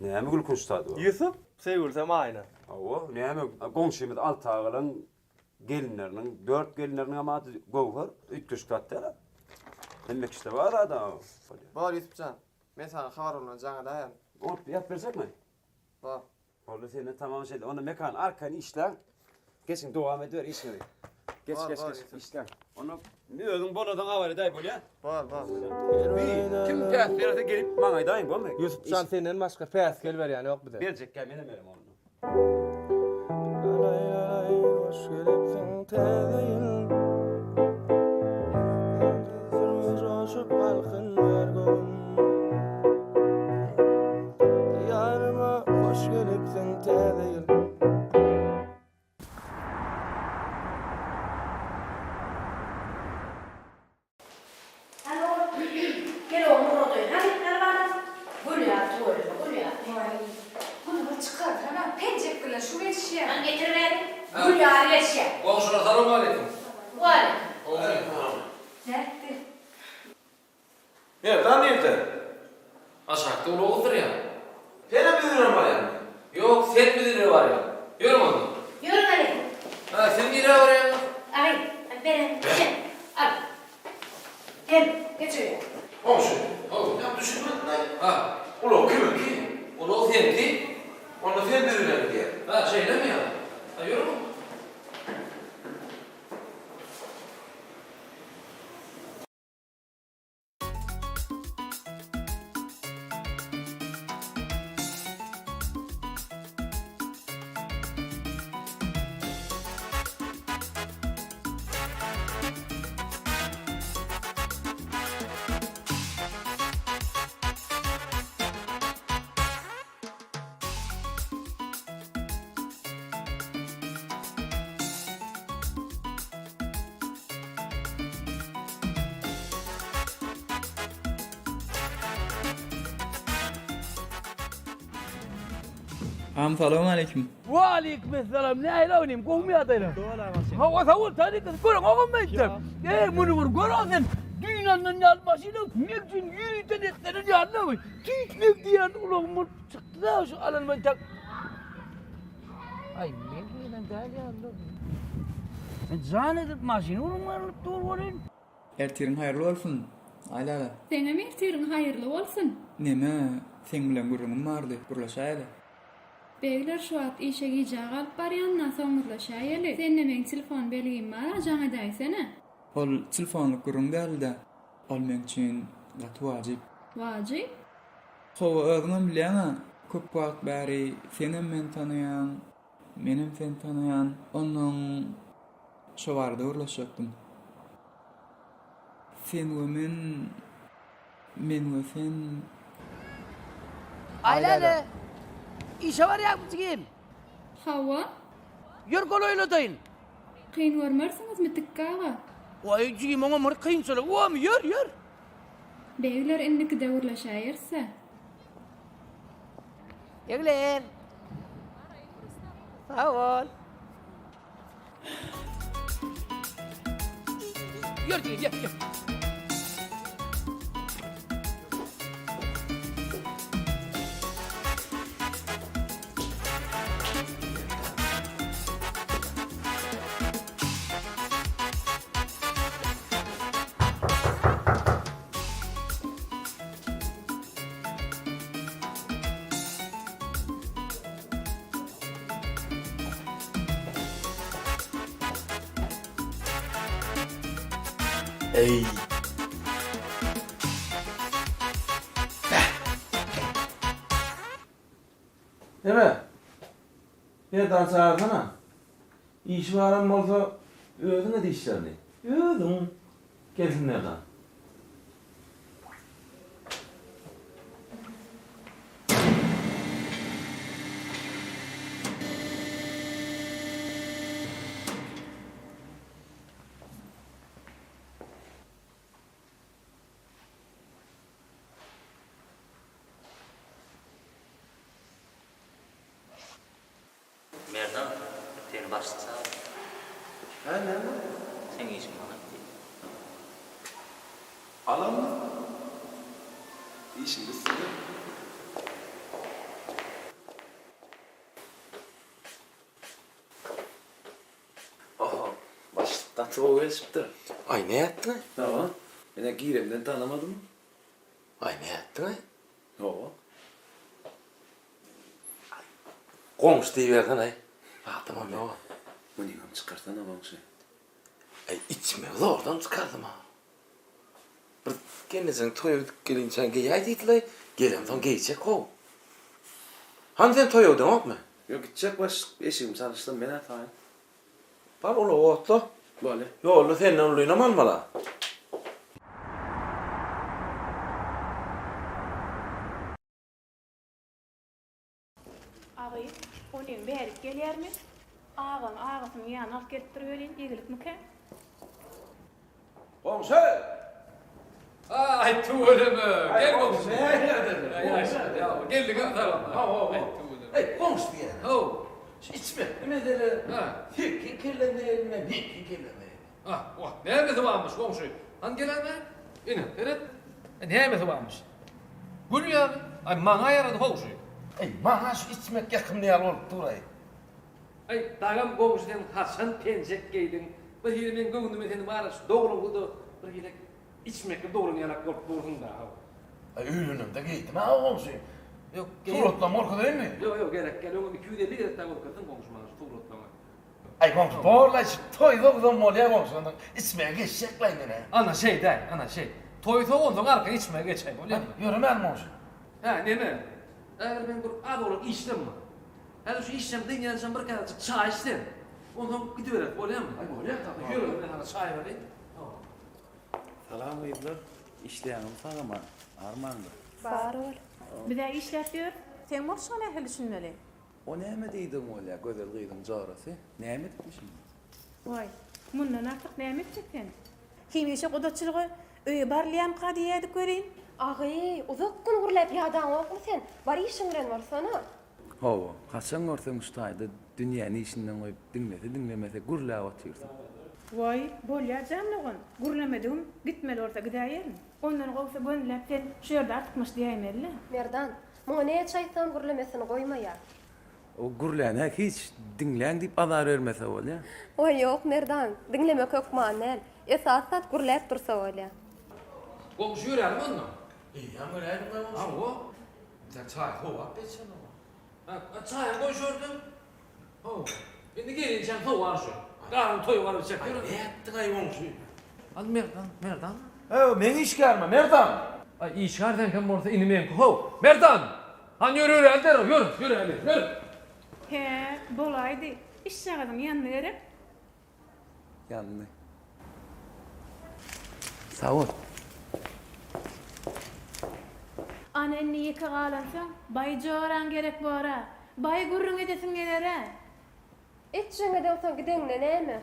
Speaker 12: Näme gülkünç zady bar?
Speaker 20: Ýusup, söýgülisem Aýna.
Speaker 12: Hawa, näme, goňşymyz Alty agalaň Gelinleriniň, dört gelinleriniňem ady Göwher. Üýtgeşik zat däl-ä. Hemme kişide bar zat-a.
Speaker 13: Bor Ýusupjan, men saňa habar bolanda jaň edäýerin.
Speaker 12: Bor, ýazyp berjekmi?
Speaker 13: Bor.
Speaker 12: Boldy senden tamam şeýle. Onda Mekan arkaýyn işläň. Geçiň dowam ediber işiňizi. Geç
Speaker 13: Bor,
Speaker 12: geç
Speaker 13: bor
Speaker 12: geç
Speaker 13: Ýusup.
Speaker 12: işläň. Onda özüň boladan habar edäý bolýa.
Speaker 13: Bor, bor.
Speaker 12: Bi kim päs berse gelip maňa aýdaýyň bolmy?
Speaker 20: Ýusupjan senden başga päsgel berýän ýok bize.
Speaker 12: Berjekkä menem berem onda.
Speaker 14: Lalaý hoş gelipsiň täze ýyl Sürme joşup galkynýar göwün Diýaryma hoş gelipsiň täze ýyl.
Speaker 7: Hany oglum, gel oglum ugradaýyn. Hany, hany balam. Gül ýaly tüweleme, gül ýaly.
Speaker 5: Waý, muny bir çykarsana, penjek bilen şu gelişýär.
Speaker 7: Hany getir bäri. Gül ýaly gelişýär.
Speaker 1: Goňşular salowmaleýkim.
Speaker 7: Waleýkim.
Speaker 5: Nätdi?
Speaker 10: Merdan nirde?
Speaker 1: Aşakda ulag oturýar.
Speaker 10: Senem biz bilen barýaňmy?
Speaker 1: Ýok, sen biz ile barýaň. Ýörüň onda.
Speaker 7: Ýörüň hany.
Speaker 1: Hä, siz nirä barýaňyz?
Speaker 7: Aý, beren, gel, al. Gel, geç öýe.
Speaker 10: Goňşy, how, näme düşünmedim-aý?
Speaker 1: Hä.
Speaker 10: Ulag kimiňki?
Speaker 1: Ulag seňki.
Speaker 10: Onda sen biz bilen gidýäň.
Speaker 1: Hä, şeýlemi ýa? Hä, ýörüň onda.
Speaker 21: Agam salowmaleýkim.
Speaker 9: Waleýkimessalam nähili inim gowumy ýagdaýlar? Hawa sag bol taryka görüň ogam meýtde. Eý muny bir gör sen. Düýn alnan ýaly maşyna men üçin ýörite niýetlenen ýaly. Tüýs men diýen ulagym bolup çykdy da şu alanyma tak. Aý men diýen däl ýaly. Men jan edip maşyny uruň alyp dur welin.
Speaker 21: Ertiriň haýyrly bolsun, Aýläle.
Speaker 16: Seňem ertiriň haýyrly bolsun.
Speaker 21: Neme, seň bilen gürrüňim bardy, gürleşäýeli.
Speaker 16: Begler şu wagt işe gijä galyp barýan-da, soň gürleşäýeli. Sende meň telefon belgim bar-a, jaň edäýsene.
Speaker 21: Ol telefonlyk gürrüň däldi-de, ol meň üçin gaty wajyp.
Speaker 16: Wajyp?
Speaker 21: Hawa, özüňem bilýäň-ä, köp wagt bäri senem meni tanaýaň, menem seni tanaýan. Onnoň şo barada gürleşjekdim. Sen we men, men we sen.
Speaker 9: Aýläle, işe barýaňmy jigim?
Speaker 16: Hawa.
Speaker 9: Ýör golaýladaýyn.
Speaker 16: Kyn görmersiňizmi, Tikgi aga?
Speaker 9: Waý, jigim, oňa bir kynçylygy bormy, ýör, ýör.
Speaker 16: Begler indikide gürleşäýeris-dä.
Speaker 9: Begler. Sag bol. Ýör jigim, ýör, ýör.
Speaker 6: Eý. Neme? Merdan çagyrsana. Işi baram bolsa özüň et işlerini. Özüň. Gelsin Merdan.
Speaker 17: Merdan, seni başlyk çagyrdy.
Speaker 10: Hä, näme?
Speaker 17: Seň işiň maňa diýdi.
Speaker 10: Alanmy? Işiň üstünde. Oho, başlyk gaty gowy gelişipdir.
Speaker 6: Aý, nätdiň-aý?
Speaker 10: Hawa, men-ä giremden tanamadym.
Speaker 6: Aý, nätdiň-aý?
Speaker 10: Hawa.
Speaker 6: Goňşy diýibersen-aý. Adamam ýog-a.
Speaker 10: Munyňam çykarsana goňşy.
Speaker 6: Aý, içmegi zordan çykardym-a. Bir gelnejeň toýa gidip gelinçäň geýäý diýdilaý, gelemsoň geýjek-how. Hany sen toýa gideňokmy?
Speaker 10: Ýok, gitjek başlyk, eşigimi çalyşsam men-ä taýyn.
Speaker 6: Bar ulagy otla.
Speaker 10: Bolýa.
Speaker 6: Ýolda senden ulynam almal-a.
Speaker 22: Agy, onyň bärik gelýärmi? Agaň agasynyň ýanyna alyp gelipdir welin, egilikmikä?
Speaker 6: Goňşy!
Speaker 1: Aý, tüweleme! Gel goňşy! Geldiňmi salam?
Speaker 6: Eý, goňşy diýýän. Haw. Şu içmekli mesele. Seňki kelläňde elinde, meňki kellämde elinde.
Speaker 1: Ah, wah, nämesi barmyş goňşy? Hany geläýme? Ine, seret. Nämesi barmyş? Gül ýaly. Aý, maňa ýarady how şu.
Speaker 6: Eý, maňa şu içmek ýakymly ýaly bolup dur-aý.
Speaker 1: Aý, dagam goňşy sen haçan penjek geýdiň? Bir hili meň göwnüme sen bar-a şu dogruňda-da bir hili içmekli dogran ýalak bolup dursuň-da, how.
Speaker 6: Aý, öýlenemde geýdim-ä goňşy.
Speaker 1: Ýok,
Speaker 6: Suratlarymy görkezeýinmi?
Speaker 1: Ýok, ýok, gerek däl. Öňem 250 gezek dagy görkezdiň goňşy maňa şu suratlaryňy.
Speaker 6: Aý goňşy borlaý şu toý sowsam bolýa goňşy ondan içmäge geçjekläý menä.
Speaker 1: Ana şeýdäý, ana şeý. Toý sowansoň arkaýyn içmäge geçäý bolýamy?
Speaker 6: Ýöremäli goňşy.
Speaker 1: Hä, neme? Häzir meň bir az oglan işlem bar. Häzir şu işlem dynýançam bir käsejik çaý iç sen. Onsoň gidibereris bolýamy?
Speaker 6: Aý bolýa tabi.
Speaker 1: Ýör men saňa çaý bereýin.
Speaker 15: Salam gyzlar, işleýäňizmi sag-aman, armaňda.
Speaker 22: Bar bol. Biz-ä işläp ýörüs. Seň bolşuňa nähili düşünmeli?
Speaker 10: O näme diýdigiň bolýa, gözel gyzyň jorasy? Näme edipmişim?
Speaker 22: Waý, mundan artyk näme etjek sen? Hemişe gudaçylyga öýe barylýamyka diýýädik welin.
Speaker 4: Agy, uzak gün gürläp ýadaňokmy sen? Bar işiň bilen bolsana.
Speaker 3: Hawa, haçan görseň şu taýda dünýäni işinden goýup diňlese diňlemese gürläp otyrsyň.
Speaker 22: Waý, bolýa jan dogan, gürlemedigim, gitmeli bolsa gidäýerin. Ondan gowusy gönüläp sen şu ýerde artykmaç diýäýmeli-le.
Speaker 4: Merdan, muňa näçe aýtsam gürlemesini goýmaýar.
Speaker 3: O gürlänä hiç diňläň diýip azar bermese bolýa.
Speaker 4: Waý ýok Merdan, diňlemek hökman däl. Esasy zat gürläp dursa bolýa.
Speaker 1: Goňşy ýörälim onda.
Speaker 6: Eýýäm göräýdim-ä goňşy.
Speaker 1: Hawa.
Speaker 6: Sen çaý sowap geçen-ow.
Speaker 1: Hä, çaýam goý şu ýerde. Hawa. Indi gelinçäň sowar şu. Garyn toýup alyp içjek.
Speaker 6: Aý nätdiň-aý goňşy?
Speaker 1: Al Merdan, Merdan.
Speaker 6: Hawa, meň işgärim-ä, Merdan.
Speaker 1: Aý işgär seňkem bolsa indi meňki how. Merdan! Hany ýör ýöräli derrew, ýör, ýöräli, ýör.
Speaker 22: Hä, bolaýdy. Işjagazyň ýandy gerek.
Speaker 3: Ýandy. Sag bol.
Speaker 22: Ana indi ýeke galansoň, baý joraň gerek bor-a. Baý gürrüň edesiň geler-ä.
Speaker 4: Etjegiňe degsoň gideňde näme?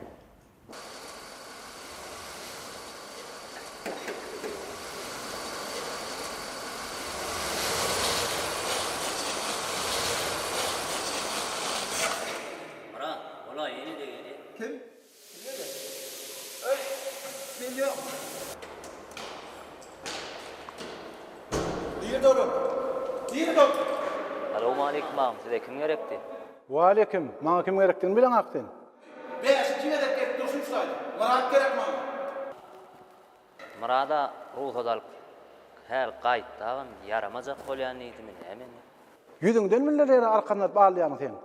Speaker 17: Myrat, ol-a ýene-de gelýär.
Speaker 2: Kim? Kim gelýär? Öý, men ýok. Nirde olar? Nirde ol?
Speaker 17: Salowmaleýkim agam, size kim gerekdi?
Speaker 2: Waleýkim, maňa kim gerekdigini bileňak sen. Bäşinji gezek gelip durşum şu taýda. Myrat gerek maňa.
Speaker 17: Myrada rugsat alyp häl gaýtdy agam, ýaramajak bolýan diýdimi näme indi?
Speaker 2: Ýüzüňden bilner ýere arkanladyp alýaň sen.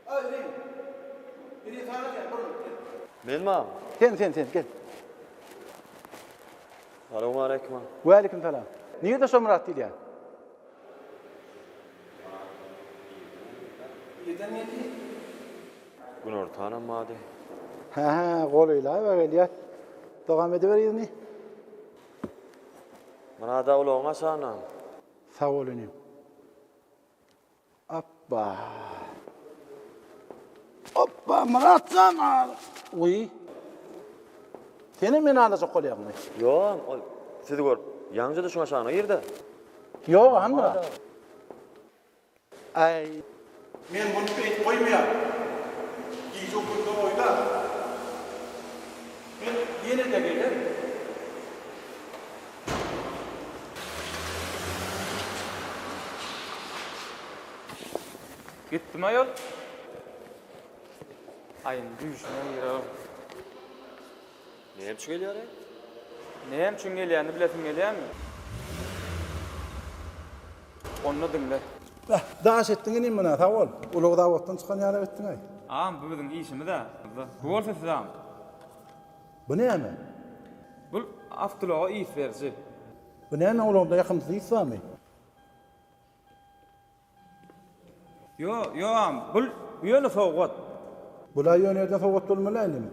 Speaker 2: Aý inim. Inim sana gel bir minut gel.
Speaker 11: Menmi agam?
Speaker 2: Sen sen sen gel.
Speaker 11: Salowmaleýkim agam.
Speaker 2: Waleýkim salam. Nirde şo Myrat diýilýän? Irden geldi.
Speaker 11: Günortanam bardy.
Speaker 2: Hä hä golaýlaýba gelýär. Dowam ediber yzyny.
Speaker 11: Myrada ulagyň aşagynam.
Speaker 2: Sag bol inim. Opba. Opba Myratjan Wiý. Senem meni aldajak bolýaňmy?
Speaker 11: Ýok, ol sizi görüp, ýaňja-da şuň aşagyna girdi.
Speaker 2: Ýok, han Myrat. Aý. Men muny beýdip goýmaýan. Gije ukyňda oýla. Men ýene-de gelerin.
Speaker 15: Gitdim aýol. Aý indi düýşüme girer.
Speaker 11: Näme üçin gelýär-aý?
Speaker 15: Näme üçin gelýänini bilesiň gelýärmi? Onda diňle.
Speaker 2: Beh, daş etdiň inim muny, sag bol. Ulag zawoddan çykan ýalak etdiň-aý.
Speaker 15: Agam, bu biziň işimiz-ä. Bu bolsa size agam.
Speaker 2: Bu näme?
Speaker 15: Bul awtoulaga ys beriji.
Speaker 2: Bu näme, ulagda ýakymsyz ys barmy?
Speaker 15: Ýo, ýo agam, bul ýöne sowgat.
Speaker 2: Bul-a ýöne ýerden sowgat bolmaly-a inim.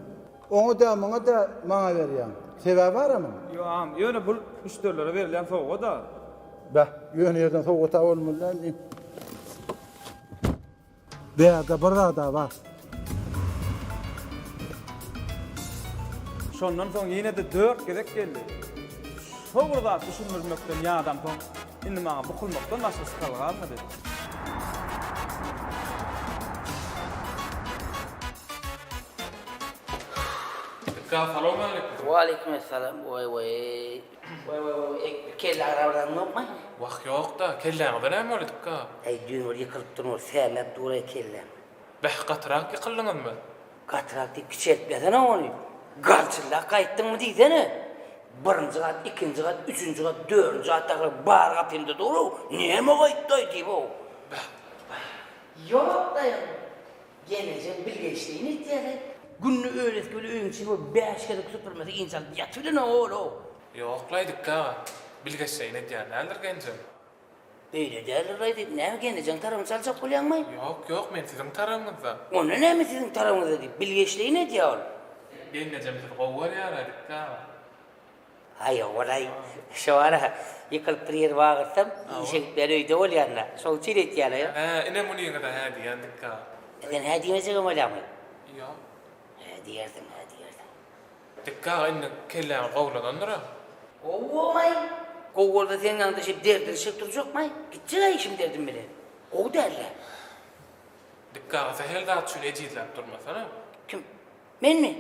Speaker 2: Oňa dä, muňa dä, maňa berýäň. Sebäbi bar-a muň?
Speaker 15: Ýo agam, ýöne bul müşderilere berilýän sowgat-a.
Speaker 2: Beh, ýöne ýerden sowgat-a bolmaly-a inim. Bärde bir zad-a bar.
Speaker 15: Şondan soň ýene-de dört gezek geldi. Şo bir zat düşündirmekden ýadamsoň, indi maňa bukulmakdan başga çykalga galmady.
Speaker 10: Dikka salowmaleýkim.
Speaker 8: Waleýkim essalam. Waý waý. Waý waý waý ek kelle agrabraň ýokmy?
Speaker 10: Wah ýokda, kelläňize näme boldy Dikka?
Speaker 8: Äý düýn bir ýykylypdyryn ol sämäp dur-aý kelläm.
Speaker 10: Beh gatyrak ýykyldyňyzmy?
Speaker 8: Gatyrak diýip kiçeltmesene ony. Galçyllap gaýtdyňmy diýsene. Birinji gat, ikinji gat, üçünji gat, dördünji gatdakylar bary gapymda dur-ow, näme gaýtdaý diýip-ow.
Speaker 10: Beh.
Speaker 8: Ýok daýaw. Gelnejeň bilgeşleýin etýär-aý. Günde öýlesi bile öýüň içini bir bäş gezek süpürmese ynjalyp ýatybilenok ol-ow.
Speaker 10: Ýok-laý Dikge aga, bilgeşleýin edýän däldir genjem.
Speaker 8: Beýle däldir-laý diýip, näme gelnejeň tarabyny çaljak bolýaňmaý?
Speaker 10: Ýok, ýok, men siziň tarabyňyzda.
Speaker 8: Onda näme siziň tarabyňyzda diýip, bilgeşleýin edýär ol.
Speaker 10: Gelnejem sizi gowy görýär-ä Dikge aga.
Speaker 8: Aý, ýog-laý, şo ara ýykylyp bir ýeri bagyrtsam, işe gitmän öýde bolýan-da. Şoň üçin etýän-ä.
Speaker 10: Hä, ine munyňyza hä diýýän Dikge aga.
Speaker 8: Sen hä diýmejegem bolýaňmy?
Speaker 10: Ýok.
Speaker 8: Hä diýersiň, hä diýersiň.
Speaker 10: Dikge aga indi kelläňiz gowulanandyr-a?
Speaker 8: Gowy bolmaý. Gowy bolsa seň ýanyňda şeýdip derdinişip durjakmaý? Gitjeg-ä işim derdim bilen. Gowy däl-dä.
Speaker 18: Dikka aga sähel zat üçin ejizläp durmasana.
Speaker 8: Kim? Menmi?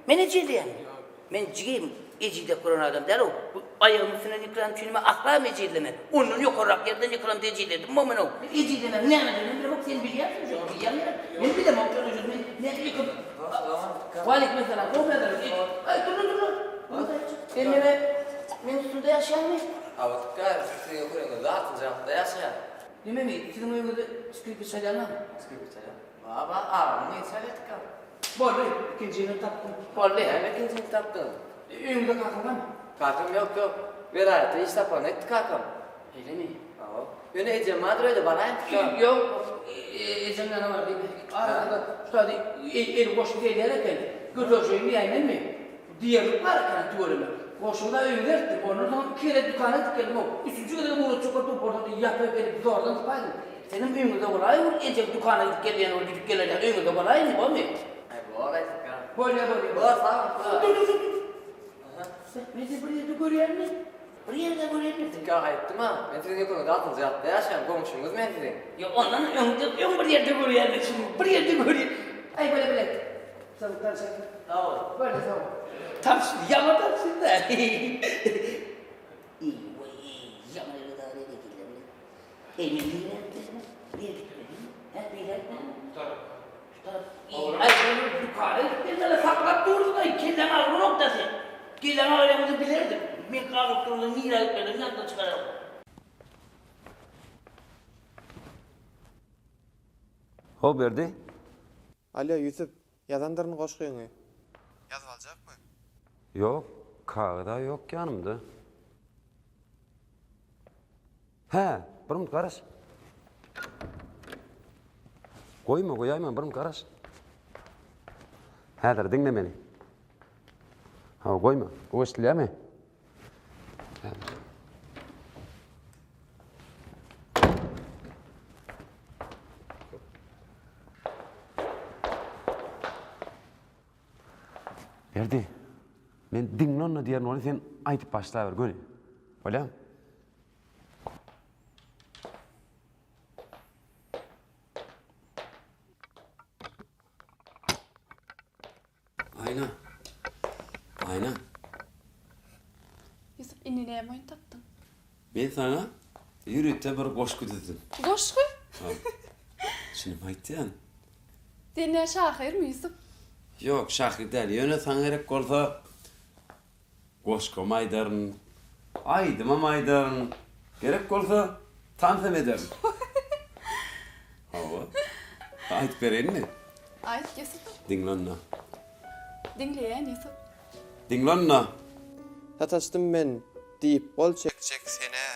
Speaker 8: Men ejizleýänmi? Men jigim, ejizläp gören adam däl-ow. Bu aýagymyň üstünden ýykylan üçinmi aslam ejizlemen. Ondan ýokarrak ýerden ýykylamda ejizledim-ow men-ow. Ejizlemegiň nämediginem bilemok, sen bilýänsiň şony, bilýän gerek. Men bilemok şony, şony men nädip ýykyldym. Waleýkim essalam, gowy ýagdaýlar. Aý, dur-la, dur-la. Sen neme, meň üstümde ýaşaýaňmy?
Speaker 14: Hawa, Dikka aga, siziň ýokaryňyzda altynjy gatda ýaşaýan.
Speaker 8: Nememi, siziň öýüňizde skripka çalýanlarmy?
Speaker 14: Skripka çalýan. Baba, agamyň gyzy çalýar Dikka.
Speaker 8: Boldy, ikinjini tapdym. Boldy.
Speaker 14: Näme ikinjini tapdyň?
Speaker 8: Öýüňde kakaň barmy?
Speaker 14: Kakam ýok, ýok. Welaýatda iş saparyna gitdi kakam.
Speaker 8: Şeýlemi?
Speaker 14: Hawa. Ýöne ejem bardyr öýde, baraýyn Dikka.
Speaker 8: Ýok, ejem ýanyna bar diýme. Arasynda şu taýda eli goşgy gelýän eken. Göterişeýin diýäýmenmi? Diýerlik bar eken-ä tüweleme. Goşugy-da öýüňe eltdim. Ondan soňam iki gezek dükana gidip geldim-ow. Üçünji gezegem ugratjak bolup durup bolsa-da ýapyp gelip zordan sypaýdym. Senem öýüňizde bolaý ol ejeň dükana gidip gelýän ol gidip geler ýaly öýüňizde bolaý indi bormy?
Speaker 14: Aý bor-aý Dükkan.
Speaker 8: Bolýa bolýa.
Speaker 14: Bor sag bol.
Speaker 8: Dur dur dur dur. Men seni bir ýerde görýänmi? Bir ýerde görýänmi?
Speaker 14: Dükkan aýtdym-a. Men siziň ýokaryňyzda altynjy gatda ýaşaýan goňşyňyz men siziň.
Speaker 8: Ýok ondan öňde öň bir ýerde görýänmi şuny bir ýerde görýän. Aý bole bile. Sag bol tanşaýyn.
Speaker 14: Sag bol.
Speaker 8: Boldy sag bol. Tanşdy ýaňy tanşdy-da. Eý waý ýaňy ýere dagy ýere geldi. Eý men nirä gitmeli? Nirä gitmeli? Hä nirä gitmeli?
Speaker 18: Şu tarap.
Speaker 8: Şu tarap. Aý dükana gitmeli saklap dursun-aý kelläň agranok-da sen. Kelläň agyrýan bolsa bilerdim. Meňki agyryp duranda nirä gitmelidigini ýatdan çykararyn.
Speaker 12: How Berdi.
Speaker 19: Alýo Ýusup, ýazandyryn goşgyňy. Ýazyp aljakmy?
Speaker 12: Ýok, kagyz-a ýok ýanymda. Hä, bir minut garaş. Goýma, goýaýman, bir minut garaş. Häzir diňle meni. Hawa, goýma. Gowy eşidilýärmi? Häzir. Berdi, men diňle onda diýerin ony sen aýdyp başlaber göni. Bolýamy? Aýna. Aýna.
Speaker 23: Ýusup indi näme oýun tapdyň?
Speaker 12: Men saňa ýörite bir goşgy düzdüm.
Speaker 23: Goşgy?
Speaker 12: Çynymy aýtýan.
Speaker 23: Sen nä şahyrmy Ýusup?
Speaker 12: Ýok, şahyr däl. Ýöne saňa gerek bolsa Goşgam aýdaryn, aýdymam aýdaryn, gerek bolsa tansam ederin. Hawa. Aýdyp bereýinmi?
Speaker 23: Aýt, Ýusup.
Speaker 12: Diňle onda.
Speaker 23: Diňleýän, Ýusup.
Speaker 12: Diňle onda.
Speaker 19: Sataşdym men diýip gol çekjek sen-ä.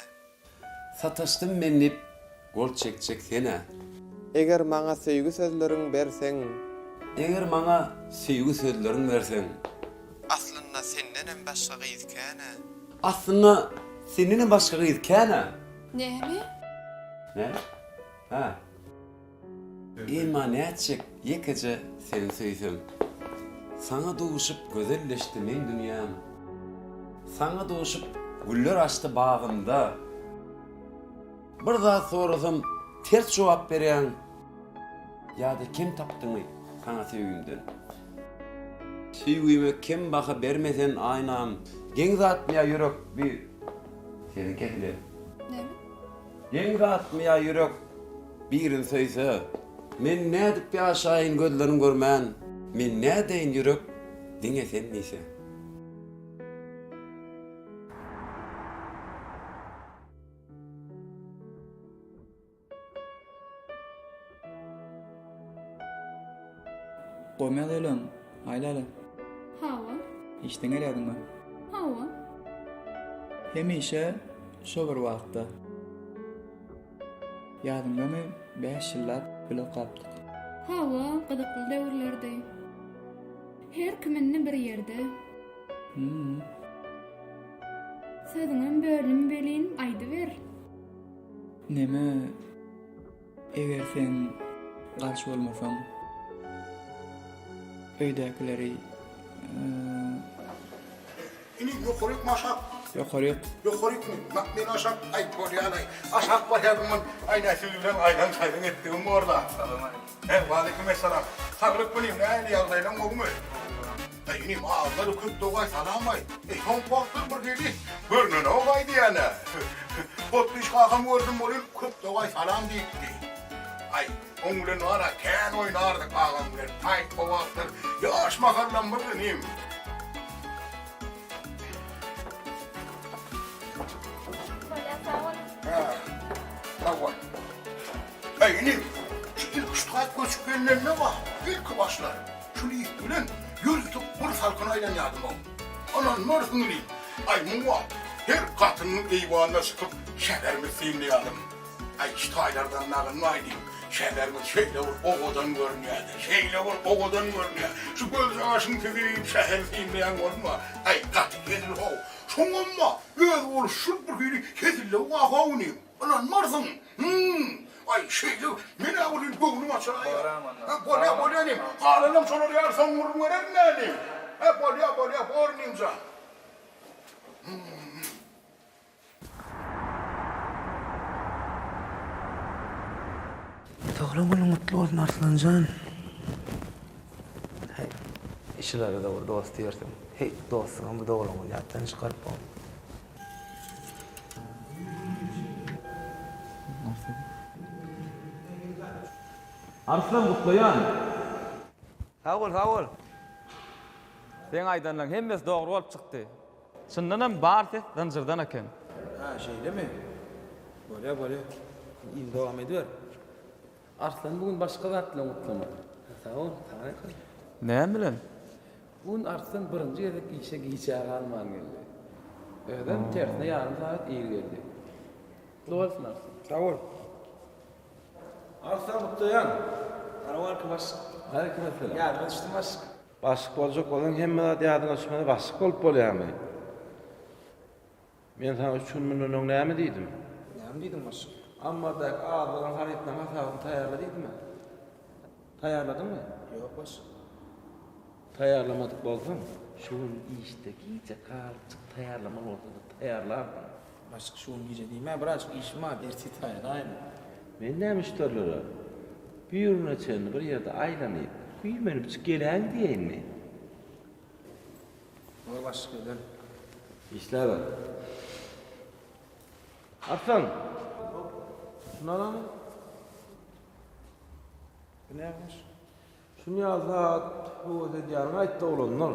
Speaker 12: Sataşdym men diýip gol çekjek sen-ä.
Speaker 19: Eger maňa söýgi sözleriň berseň.
Speaker 12: Eger maňa söýgi sözleriň berseň.
Speaker 19: Aslynda sendenem başga gyz kän-ä.
Speaker 12: Aslynda sendenem başga gyz kän-ä.
Speaker 23: Näme?
Speaker 12: Näme? Hä. Emma nätjek ýekeje seni söýsem. Saňa duşup gözelleşdi meň dünýäm. Saňa duşup güller açdy bagymda. Bir zat sorasam ters jogap berýäň. Ýa-da kem tapdyňmy saňa söýgimden. Söýgime kem baha berme sen Aýnam. Geň zatmy ýa ýürek bi sesiň kesilýär.
Speaker 23: Näme?
Speaker 12: Geň zatmy ýa ýürek birini söýse. Men nädip ýaşaýyn gözleriň görmän. Men nädeýin ýürek diňe sen diýse.
Speaker 21: Goýma ýazaýlaň, Aýläle.
Speaker 16: Hawa.
Speaker 21: Işden gelýärdiňmi?
Speaker 16: Hawa.
Speaker 21: Hemişe şo bir wagtda. Ýadyňdamy, bäş ýyllap bile okapdyk.
Speaker 16: Hawa, gyzykly döwürlerdi. Her kim indi bir ýerde.
Speaker 21: Hüm.
Speaker 16: Sözüňem böldüm welin, aýdyber.
Speaker 21: Neme, eger sen garşy bolmasaň, öýdäkileri.
Speaker 2: Ini ýokaryk maşak.
Speaker 21: Ýokaryk.
Speaker 2: Ýokarykmy? Mak men aşak, aý bolýan-aý. Aşak barýardym men, aý näsigi bilen aýlan-çaýlan etdigim bor-da. Salam aleýkum. He, waleýkim essalam. Saglyk bilim, nähili ýagdaýlaň gowumy? Aý inim, azlar köp dogaý salam-aý. Eý, soňky wagtlar bir hili görnenok-aý diýýän-ä. Potdyş kakam gördüm welin, köp dogaý salam diýipdi. Aý, oň bilen bar-a, kän oýnardyk agam bilen. Aý, o wagtlar ýaş mahallamyz inim.
Speaker 16: Bolýa sag bol.
Speaker 2: Hä, sag bol. Äý, inim, şu ilki şu taýt göçüp gelnende bar, ilki başlar, şu list bilen ýörite bir salkyn aýlanýardym-ow. Ynanmarsyň inim, aý, muňa her gatynyň eýwanyna çykyp şäherimizi synlaýardym. Aý, şu taýlardan nagynmaý diýip, şäherimiz şeýle bir owadan görünýärdi, şeýle bir owadan görünýär. Şu gözjagaşyň süzüp şäheri synlaýan bolma, aý, gaty hezil-how. Şoňam-a özboluşly bir hili hezilligi bar-how inim. Ynanmarsyň. Hüm. Aý, şeýle, men-ä welin göwnüm açylaýýar. Hä, bolýa, bolýa inim. Galanam şolar ýaly soň gürrüň bererin-dä inim. Hä, bolýa, bolýa, bor inim jan. Hüm.
Speaker 3: Doglan günüň gutly bolsun Arslanjan. Heý, işilere-de bir dost diýersiň. Heý, dostuňam bu doglan güni ýatdan çykaryp bol.
Speaker 15: Arslan gutlaýan.
Speaker 14: Sag bol, sag bol.
Speaker 15: Seň aýdanlaň hemmesi dogry bolup çykdy. Çyndanam bar ses zynjyrdan eken.
Speaker 3: Hä şeýlemi? Bolýa bolýa. Indi dowam ediber. Arslan bu gün başga zat bilen gutlamaly. Sag bol, saňa ýakyn.
Speaker 15: Näme bilen?
Speaker 3: Bu gün Arslan birinji gezek işe gijä galman geldi. Özem tersine ýarym sagat ir geldi. Gutly bolsun Arslan.
Speaker 2: Sag bol.
Speaker 3: Arslan gutlaýan. Salowmaleýkim başlyk. Aleýkim essalam. Ýadyma düşdüm başlyk.
Speaker 6: Başlyk boljak bolsaň hemme zat ýadyňa düşmese başlyk bolup bolýarmy? Men saňa üç gün mundan öň näme diýdim?
Speaker 3: Näme diýdiň başlyk?
Speaker 6: Ammardaky azygyň harytlaryň hasabyny taýýarla diýdim-ä. Taýýarladyňmy?
Speaker 3: Ýok başlyk.
Speaker 6: Taýýarlamadyk bolsaň, şu gün işde gijä galypjyk taýýarlamaly bolsa-da taýýarlardyň.
Speaker 3: Başlyk şu gün gije diýme, birazjyk işim bar, ertir taýýarlaýyn.
Speaker 6: Men näme müşderilere birine çenli bir ýerde aýlanyp, güýmenipjik geläýin diýeýinmi?
Speaker 3: Bor başlyk eder.
Speaker 6: Işläber. Arslan! Şuny al hany.
Speaker 3: Bu näme baş?
Speaker 6: Şuny ýaly sagat sowgat edýäniňi aýtdy oglanlar.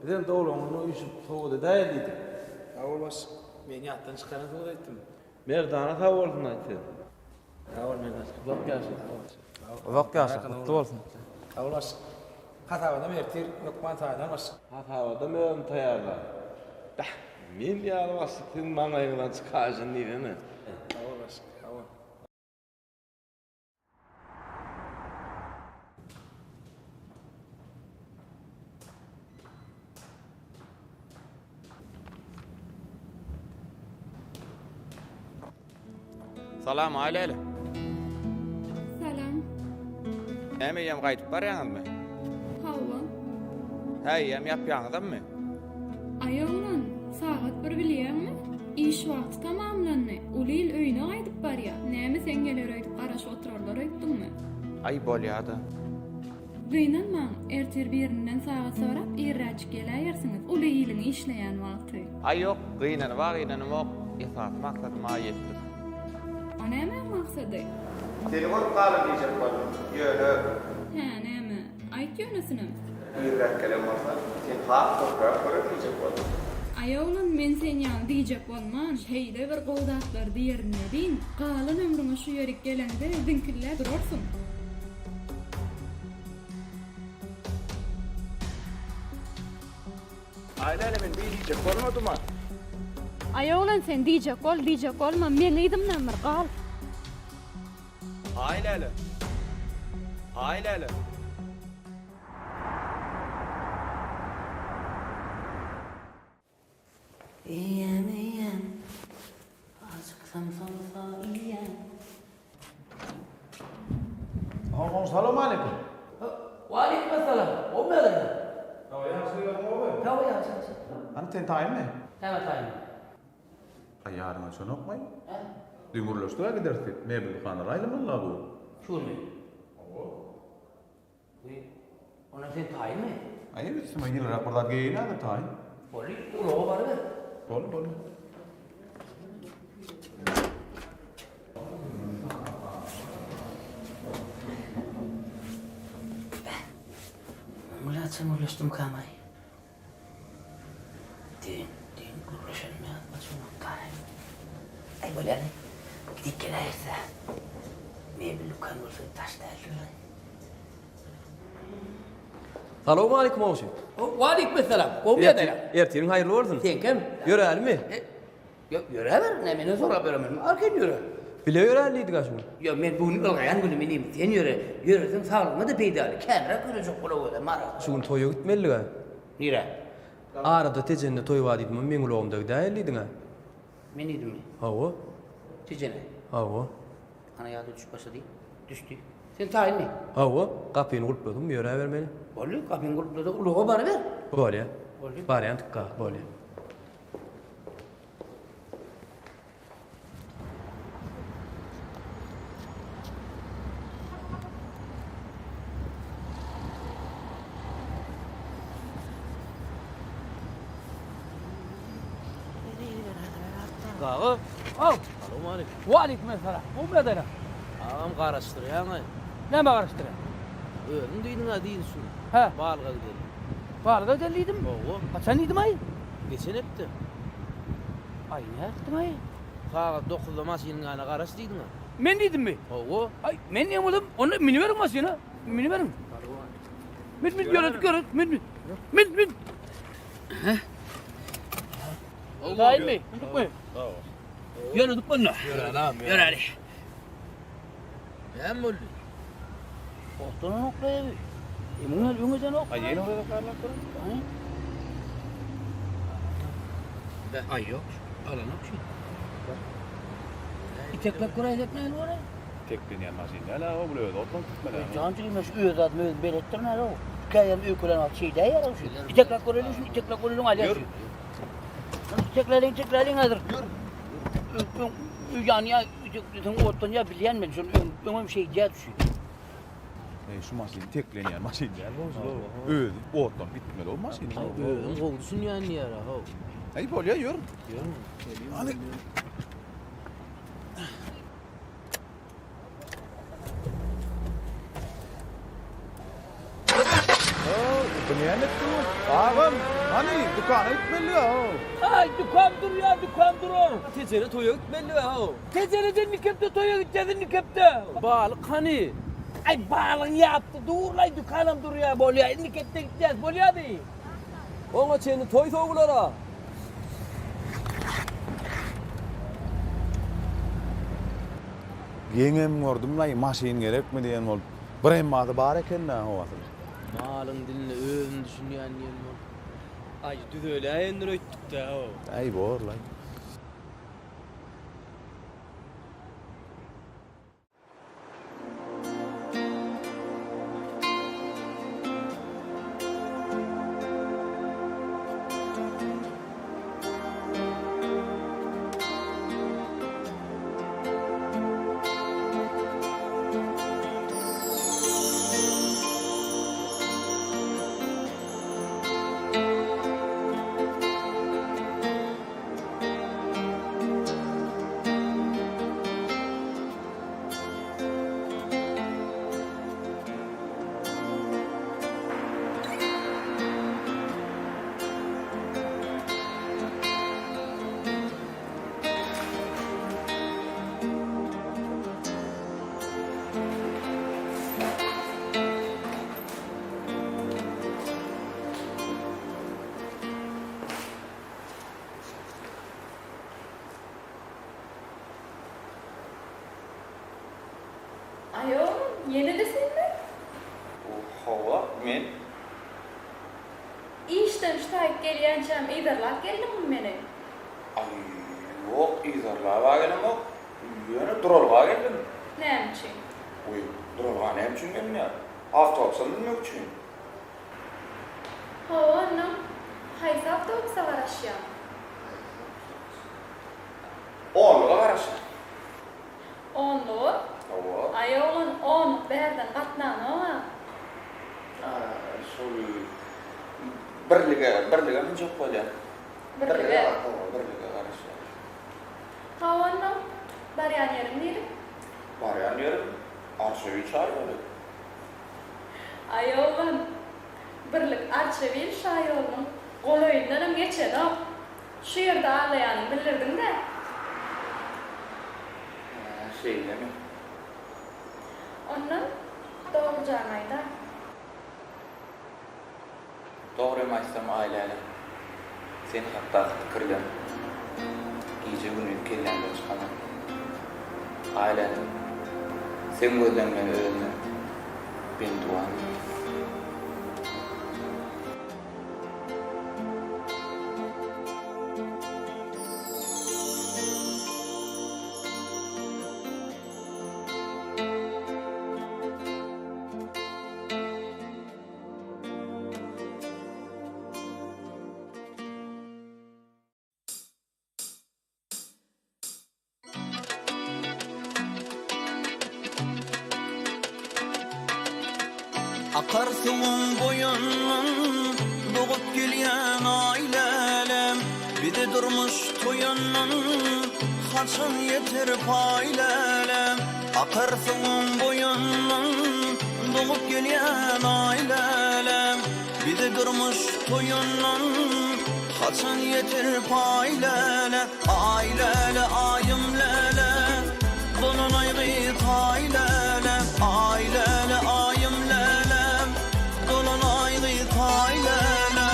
Speaker 6: Bizem doglan günüňe üýşüp sowgat edäýeli diýdik.
Speaker 3: Sag bol başlyk. Meni ýatdan çykaran sowgat aýtdym.
Speaker 6: Merdana sag bolsun aýt sen.
Speaker 3: Sag bol Merdan. Uzak ýaşa.
Speaker 15: Uzak ýaşa, gutly bolsun.
Speaker 3: Sag bol başlyk. Hasabadam ertir hökman taýynlar başlyk.
Speaker 6: Hasabadam özüm taýýarlar. Bäh, men ýaly başlyk siziň maňlaýyňyzdan çykaýşyny diýsene.
Speaker 3: Sag bol başlyk, sag bol.
Speaker 5: Salam Aýläle.
Speaker 16: Salam.
Speaker 5: Näme eýýäm gaýdyp barýaňyzmy?
Speaker 16: Hawa.
Speaker 5: Hä, eýýäm ýapýaňyzammy?
Speaker 16: Aý oglan, sagat bir bilýäňmi? Iş wagty tamamlandy. Uly il öýüne gaýdyp barýa. Näme sen geler öýdüp garaşyp oturarlar öýtdüňmi?
Speaker 5: Aý bolýada.
Speaker 16: Gynanmaň, ertir birinden sagat sorap irräjik geläýersiňiz, uly iliň işleýän wagty.
Speaker 5: Aý ýok, gynanyba gynanamok, esasy maksadyma ýetdim.
Speaker 16: O nämäň maksady?
Speaker 5: Seni görüp galan diýjek boldum, ýöne.
Speaker 16: Hä, näme? Aýt ýönesinem.
Speaker 5: Irräk gelen bolsaň, seni has köpräk görerin diýjek boldum.
Speaker 16: Aý oglan, men sen ýaly diýjek bolman, şeýle bir gowy zatlar diýerin welin, galan ömrüňe şu ýerik geleňde ziňkilläp durarsyň.
Speaker 5: Aýläle men beý diýjek bolmadym-a.
Speaker 16: Aý oglan sen diýjek bol, diýjek bolma, meň yzymdan bir gal.
Speaker 5: Aýläle. Aýläle.
Speaker 8: Iýýän, iýýän, ajyksam somsa iýýän.
Speaker 2: Goňşy salowmaleýkim.
Speaker 1: Waleýkim essalam. Gowmy ýagdaýlar?
Speaker 10: Hawa, ýagşy, özüň gowmy?
Speaker 1: Hawa, ýagşy, ýagşy.
Speaker 10: Hany sen taýynmy?
Speaker 1: Näme taýyn?
Speaker 10: Aý ýadyňa düşenokmaý? Düýn gürleşdik-ä gideris diýip, mebel dükanlara aýlamaly-la bu gün.
Speaker 8: Şu günmi?
Speaker 10: Hawa.
Speaker 8: Wiý, onda sen taýynmy?
Speaker 10: Aý, üstüme ýylyrak bir zat geýeýin häzir, taýyn.
Speaker 8: Boldy, ulaga baryber.
Speaker 10: Boldy, boldy.
Speaker 8: Muny haçan gürleşdimkam-aý? Düýn, düýn gürleşenimi ýatmaçym ýokdaý. Aý bolýaly, gidip geläýeris-dä. Mebel dükan bolsa daş däldir-le.
Speaker 14: Salowmaleýkim goňşy.
Speaker 9: Waleýkim essalam. Gowmy ýagdaýlar?
Speaker 14: Ertiriň haýyrly bolsun.
Speaker 8: Seňkem.
Speaker 14: Ýörälimi?
Speaker 8: Ýok, ýöräber, näme menden sorap ýöremen, arkaýyn ýöre.
Speaker 14: Bile ýöräli diýdik-ä şu gün.
Speaker 8: Ýok, men bu gün ylgaýan günüm inim, sen ýöre. Ýöreseň saglygyňa-da peýdaly, känräk ýörejek bolawerse, maral.
Speaker 14: Şu gün toýa gitmelidig-ä.
Speaker 8: Nirä?
Speaker 14: Arada Tejende toý bar diýdim, meň ulagymda gidäýeli diýdiň-ä.
Speaker 8: Men diýdimmi?
Speaker 14: Hawa.
Speaker 8: Tejene?
Speaker 14: Hawa.
Speaker 8: Ana ýada düşüp başlady. Düşdi. Sen taýynmy?
Speaker 14: Hawa, gapyny gulpladym, ýöräbermeli.
Speaker 8: Boldy, gapyňy gulplada ulaga baryber.
Speaker 14: Bolýa.
Speaker 8: Boldy.
Speaker 14: Barýan tykga, bolýa.
Speaker 9: Gagy. Aw.
Speaker 3: Salowmaleýkim.
Speaker 9: Waleýkim essalam. Gowmy ýagdaýlar?
Speaker 3: Agam garaşdyrýaňaý.
Speaker 9: Näme garaşdyrýaň?
Speaker 3: Özüň diýdiň-ä diýdi şu.
Speaker 9: Hä.
Speaker 3: Balyga gidelim.
Speaker 9: Balyga gidelim diýdim.
Speaker 3: Hawa.
Speaker 9: Haçan diýdim-aý?
Speaker 3: Geçen hepde.
Speaker 8: Aý, nätdiň-aý?
Speaker 3: Sagat dokuzda maşynyň ýanyna garaş diýdiň-ä.
Speaker 9: Men diýdimmi?
Speaker 3: Hawa.
Speaker 9: Aý, men diýen bolsam, onda müniberiň maşyna. Müniberiň. Min, min, ýöredik, ýöredik, min, min. Min, min. Hä? Taýynmy? Mundukmy? Ýöredik onda.
Speaker 3: Ýöräli agam,
Speaker 8: ýöräli.
Speaker 3: Näme boldy?
Speaker 8: Otlananok ebi. E muňa öň edenok.
Speaker 10: Aý, ýene bir gezek barlap görün.
Speaker 8: Hany? Aý ýok, alanok şu. Iteklep göräýsek nähili bolar?
Speaker 10: Teklenýän maşyn däl aga, bul özi otlanyp gitmeli.
Speaker 8: Eý, jan jigim, şu öz zadymy özüm beletdirin hälä. Käýem öýkelän wagt şeýdäýýär şu. Iteklep göreliň şuny, iteklep göreliň alýar şu. Itekläliň, itekläliň häzir. Ýör. Öň ýanýar, itekleseň otlanýar bilýän men şony öň, öňem şeýdýär şu.
Speaker 10: Eý, şu maşyn teklenýän maşyn däl bolsa. Özi otlanyp gitmeli o maşyn.
Speaker 3: Özüň gowy düşünýän diýýär-ä, how.
Speaker 10: Eý, bolýar, ýör.
Speaker 3: Ýör.
Speaker 10: Hany. Bu näme etdi bu? Agam, hany dükana gitmeli-ä.
Speaker 9: Aý, dükan durýar, dükan durar.
Speaker 3: Tejene toýa gitmeli-ä.
Speaker 9: Tejeneden nikepde toýa gitjäs indikepde.
Speaker 3: Balyk hany?
Speaker 9: Aý, balygyň ýapdy dur-laý, dükanam durýar, bolýar, indikepde gitjäs, bolýamy?
Speaker 3: Oňa çenli toý sowular-a.
Speaker 10: Geňem gördüm-laý, maşyn gerekmi diýen bolup. Bir emmasy bar eken-dä ho asyl.
Speaker 3: Malyň diline özüm düşünýän diýen bolup. Aý, düzeläýendir öýtdük-dä-ow.
Speaker 10: Äý, bor-laý.
Speaker 16: Aý oglum, ýene-de senmi?
Speaker 5: Hawa, men.
Speaker 16: Işden şu taýyk gelýänçäm yzarlap geldiňmi meni?
Speaker 5: Aý, ýok, yzarlab-a gelemok. Ýöne duralga geldim.
Speaker 16: Näme üçin?
Speaker 5: Wiý, duralga näme üçin gelinýär? Awtobusa münmek üçin.
Speaker 16: Hawa, onnoň haýsy awtobusa garaşýaň?
Speaker 5: Onluga garaşýan.
Speaker 16: Onluga?
Speaker 5: Hawa.
Speaker 16: Aý oglan, onluk bärden gatnanok-a.
Speaker 5: Şol birlige, birlige münjek bolýan.
Speaker 16: Birlige?
Speaker 5: Hawa, birlige garaşýan.
Speaker 16: Hawa onnoň, barýan ýeriň nire?
Speaker 5: Barýan ýerim Arçabil şaýoly.
Speaker 16: Aý oglan, birlik Arçabil şaýolunyň golaýyndanam geçenok. Şu ýerde aglaýanyňy bildirdiň-dä.
Speaker 5: Hä, şeýlemi?
Speaker 16: Ondan dogrujaňy aýdaý.
Speaker 5: Dogrymy aýtsam, Aýläle, sen hakdaky pikirlem gije-gündiz kellämden çykanok. Aýläle, seň gözleň meni özüne bendiwan etdi.
Speaker 7: Akar suwuň boýundan dogup gelýän Aý lälem, Bize durmuş toýundan haçan ýeter paý lälem. Akar suwuň boýundan dogup gelýän Aý lälem, Bize durmuş toýundan haçan ýeter paý läle. Aý läle, aýym läle, Dolanaý gyz haý läle. Aý läle, aýym läle, Dolanaý gyz haý läle.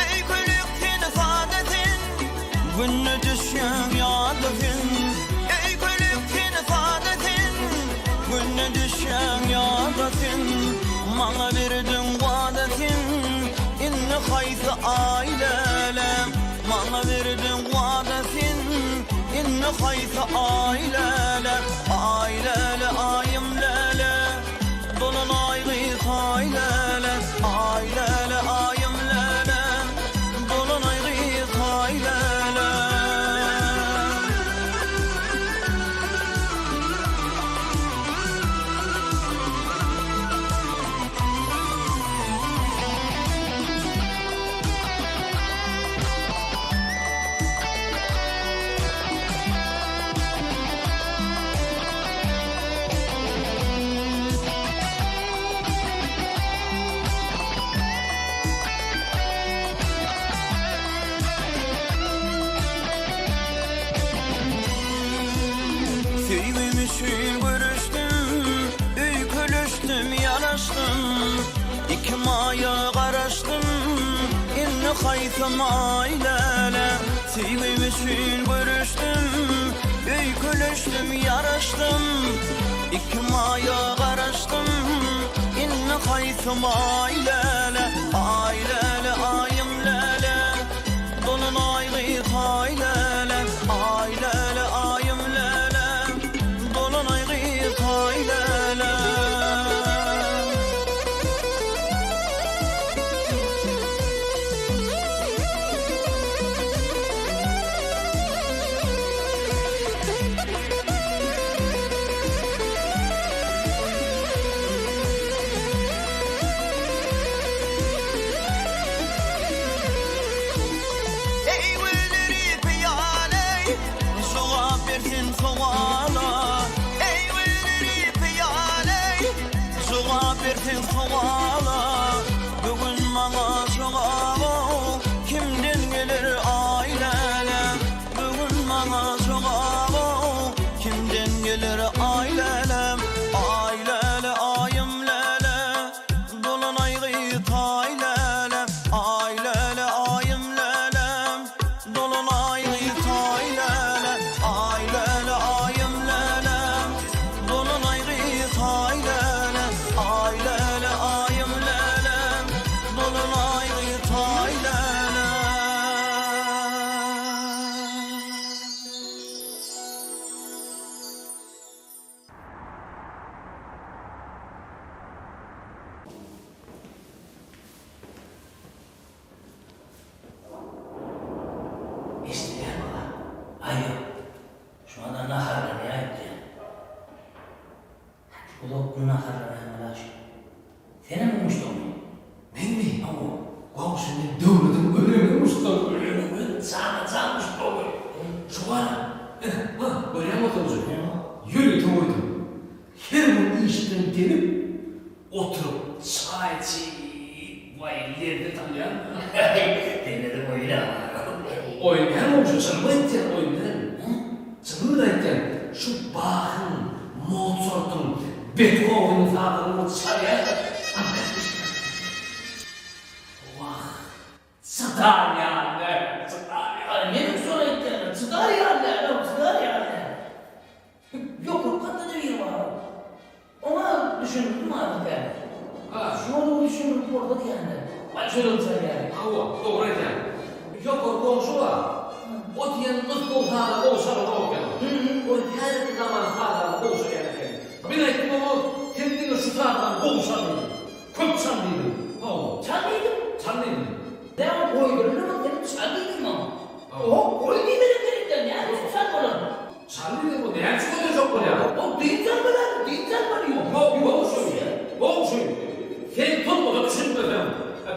Speaker 7: Eý köýnek sen sada sen, Günde düşýäň ýada sen. Eý köýnek sen sada sen, Günde düşýäň ýada sen. Maňa berdiň wada sen, Indi haýsy aý lälem. Maňa berdiň wada sen, Indi haýsy aý läle. Aý läle, aýym läle, Dolanaý gyz haý läle. Aý läle, aýym läle, Dolanaý gyz haý läle. Söýgüm üçin göreşdim, öýkeleşdim, ýaraşdym. Iki maýa garaşdym, indi haýsy maý läle. Söýgüm üçin göreşdim, öýkeleşdim, ýaraşdym. Iki maýa garaşdym, indi haýsy maý läle. Aý läle, aýym läle, dolanaý gyz haý läle. Aý läle, aýym läle, dolanaý gyz haý läle. Eý gülleri pyýaleý, jogap bersin sowala. Eý gülleri pyýaleý, jogap bersin sowala. Bu gün maňa jogaba kimden geler aý läle. Bu gün maňa jogaba kimden geler aý lälem. Aý läle aýym läle, dolanaý gyz taý läle. Aý läle aýym läle, dolanaý gyz taý läle. Aý läle aýym läle, dolanaý gyz taý läle. Aý läle aýym.
Speaker 9: Goňşy men döwlediň öleni muşdagy öleni men jana jan muşdagy. Şu gara ine ha görýäňmi oturyjy. Ýörite goýdum. Her gün işden gelip oturyp çaý içip waý lezzet alýan.
Speaker 8: Sende-de oýun-a bar.
Speaker 9: Oýun däl goňşy çynymy aýtýan oýun däl. Çynymy aýtýan şu Bahyň, Mosartyň, Bethoweniň sazlaryny çalýan-da Wah, çydar ýaly däl, çydar ýaly.
Speaker 8: Aý, menem şony aýtýan-da, çydar ýaly däl-ow, çydar ýaly däl. Ýokarky gatda-da biri bar-ow. Oňa düşündirdim azda-kände. Şuňa-da düşündirip bolsa diýende.
Speaker 9: Aý, şonam çalýar. Hawa, dogry aýdýaň. Ýokarky goňşy bar. O diýen nusgawy saza gowy çalanok eken. Ol häzirki zaman sazlaryny gowy çalýan eken. Men aýtdym oňa, sen diňe şu sazlary gowy çal diýdim. Köp çal diýdim. Hawa.
Speaker 8: Çal diýdim.
Speaker 9: Çal diýdim.
Speaker 8: Näme goýduryldymy sen çal diýdiň maňa. Oho goý diýmenem gerek däl näme üçin çal bolar.
Speaker 9: Çal diýdim o näme üçin goýdurjak bolýar.
Speaker 8: O dynç almaly adam dynç almaly ýok.
Speaker 9: Ýok goňşy goňşy sen turbada düşünmeseň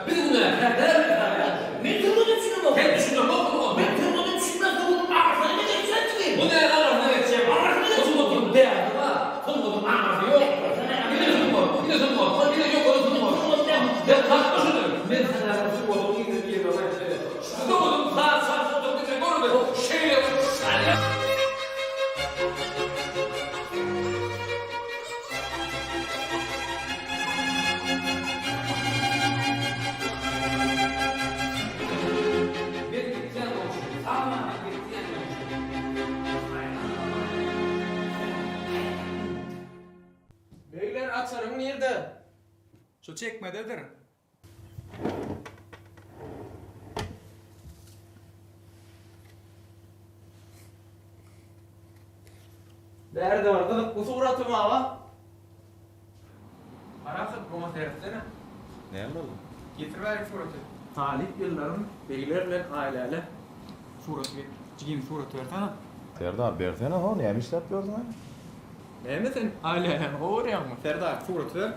Speaker 9: biz günäkär dälmi saňa.
Speaker 8: Men turbada düşünemok.
Speaker 9: Sen düşünemok muňa.
Speaker 8: Men turbada düşünmän sungatyň aňyrsyna näme geçýän jigim.
Speaker 9: Bu näme aňyrsyna geçýän.
Speaker 8: Aňyrsyna geçýän.
Speaker 9: Sungatyň däbi bar. Sungatyň aňyrsy ýok. Ine sungat, ine sungat, ine ýokary sungat. Sen tapma şuny. Men saňa bir sungatyň yzyny birine aýtmaýyn. Şu sungatyň saz çalşy oturyp diňle görme. Şeýle bir çalýar. Men gitýän goňşy. Sag men gitýän goňşy.
Speaker 21: Begler açaryň nirde? Şu çekmededir. Bärde bir gyzykly suratym aga. Parahat buňa seretsene.
Speaker 10: Näme boldy?
Speaker 21: Getir bärik suraty. Talyp ýyllarym begler bilen Aýläle suraty getir. Jigim suraty bersene.
Speaker 10: Serdar bersene ho näme işläp ýörsüň aý.
Speaker 21: Näme sen Aýläläni gowy görýäňmi? Serdar suraty ber.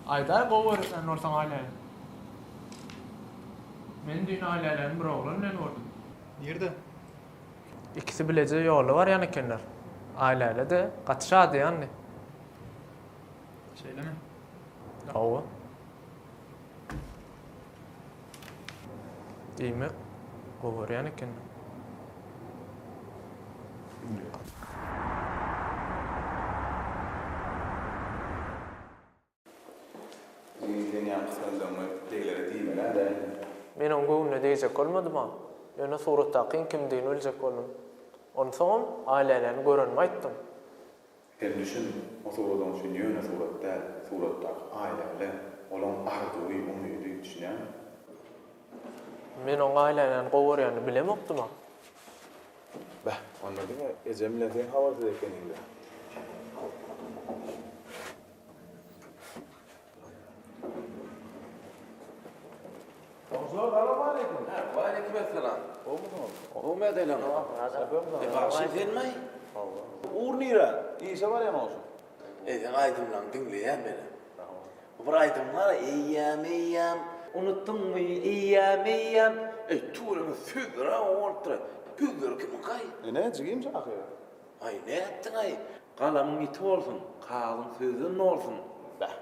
Speaker 21: Aýdaý gowy görýän bolsaň Aýläle. Men düýn Aýläläni bir oglan bilen gördüm. Nirde?
Speaker 18: Ikisi bileje ýolda barýan ekenler. Aýläle-de gaty şadyýandy.
Speaker 21: Şeýlemi?
Speaker 18: Hawa. Diýmek, gowy görýän ekenler.
Speaker 10: Jigim sen ýaňky sözleriňi beglere diýmel-ä däl.
Speaker 18: Men oň göwnüne degjek bolmadym-a. Ýöne suratdakyň kimdigini biljek boldum. Onsoňam Aýläläni görenimi aýtdym.
Speaker 10: Sen düşün, o surat oň üçin ýöne surat däl, suratdaky Aýläle, olaň arzuwy, umydy, düşünýäňmi?
Speaker 18: Men oň Aýläläni gowy görýänini bilemokdym-a.
Speaker 10: Beh, onda diňe ejem bilen sen habarsyz ekeniň-dä. Goňşular salowmaleýkim.
Speaker 6: Waleýkim essalam.
Speaker 10: Gowumysyňyz?
Speaker 6: Gowy mädeýleň.
Speaker 10: Şapyňsyňyz?
Speaker 6: E bagşy senmi?
Speaker 10: Hawa. Ugur nirä? Işe barýan goňşy.
Speaker 6: E seň aýdymlaryňy diňleýän menem. Bu bir aýdym bar eýýäm eýýäm. Unutdyňmy eýýäm eýýäm. Eý tüweleme sözler-ä gowy bolupdyr. Sözleri kimiňkaý?
Speaker 10: Ine jigim şahyr.
Speaker 6: Aý nätdiňaý? Galamyň ýiti bolsun, kagyzyň sözden dolsun.
Speaker 10: Bäh.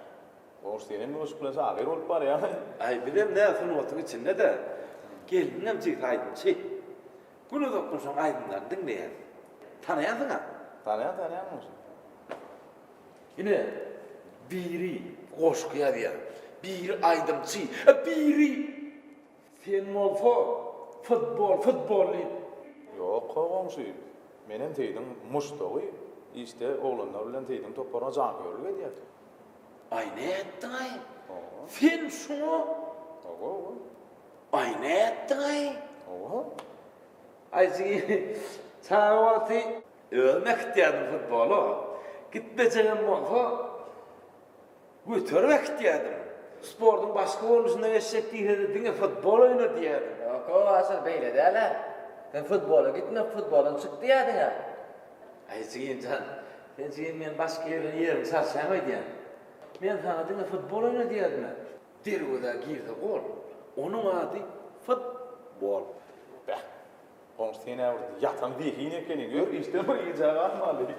Speaker 10: Goňşy senem ýuwaşlyk bilen şahyr bolup barýaň.
Speaker 6: Aý bizem nä sungatyň içinde-de. Gelniňem jigsi aýdymçy. Gün uzakdan şoň aýdymlaryny diňleýäs. Tanaýansyň-a?
Speaker 10: Tanaýan, tanaýan goňşy.
Speaker 6: Ine, biri goşgy ýazýar, biri aýdymçy, biri Sen bolsa futbol, futbol diýip.
Speaker 10: Ýok-how goňşy, menem Seýdiň muşdagy, işde oglanlar bilen Seýdiň toparyna janköýerlik edýäs.
Speaker 6: Aý nätdiň-aý? Sen şuňa?
Speaker 10: Hawa, hawa.
Speaker 6: Aý nätdiň-aý?
Speaker 10: Hawa.
Speaker 6: Aý jigi, çaga wagty özüm äkitýärdim futbola. Gitmejegem bolsa Göterip äkitýärdim. Sportuň başga görnüşine geçjek diýsede diňe futbol oýna diýýärdim.
Speaker 17: Ýok-ow Aşyr beýle däl-ä. Sen futbola gitme, futboldan çyk diýýärdiň-ä.
Speaker 6: Aý jigim jan, sen jigim meni başga ýerden ýerimi çalşaýaň öýdýän. Men saňa diňe futbol oýna diýýärdim-ä. Derwezä girse gol.
Speaker 10: Onuň ady futbol. Beh, goňşy sen-ä bir ýatan zehin ekeniň, ýör işden bir gijä galmaly.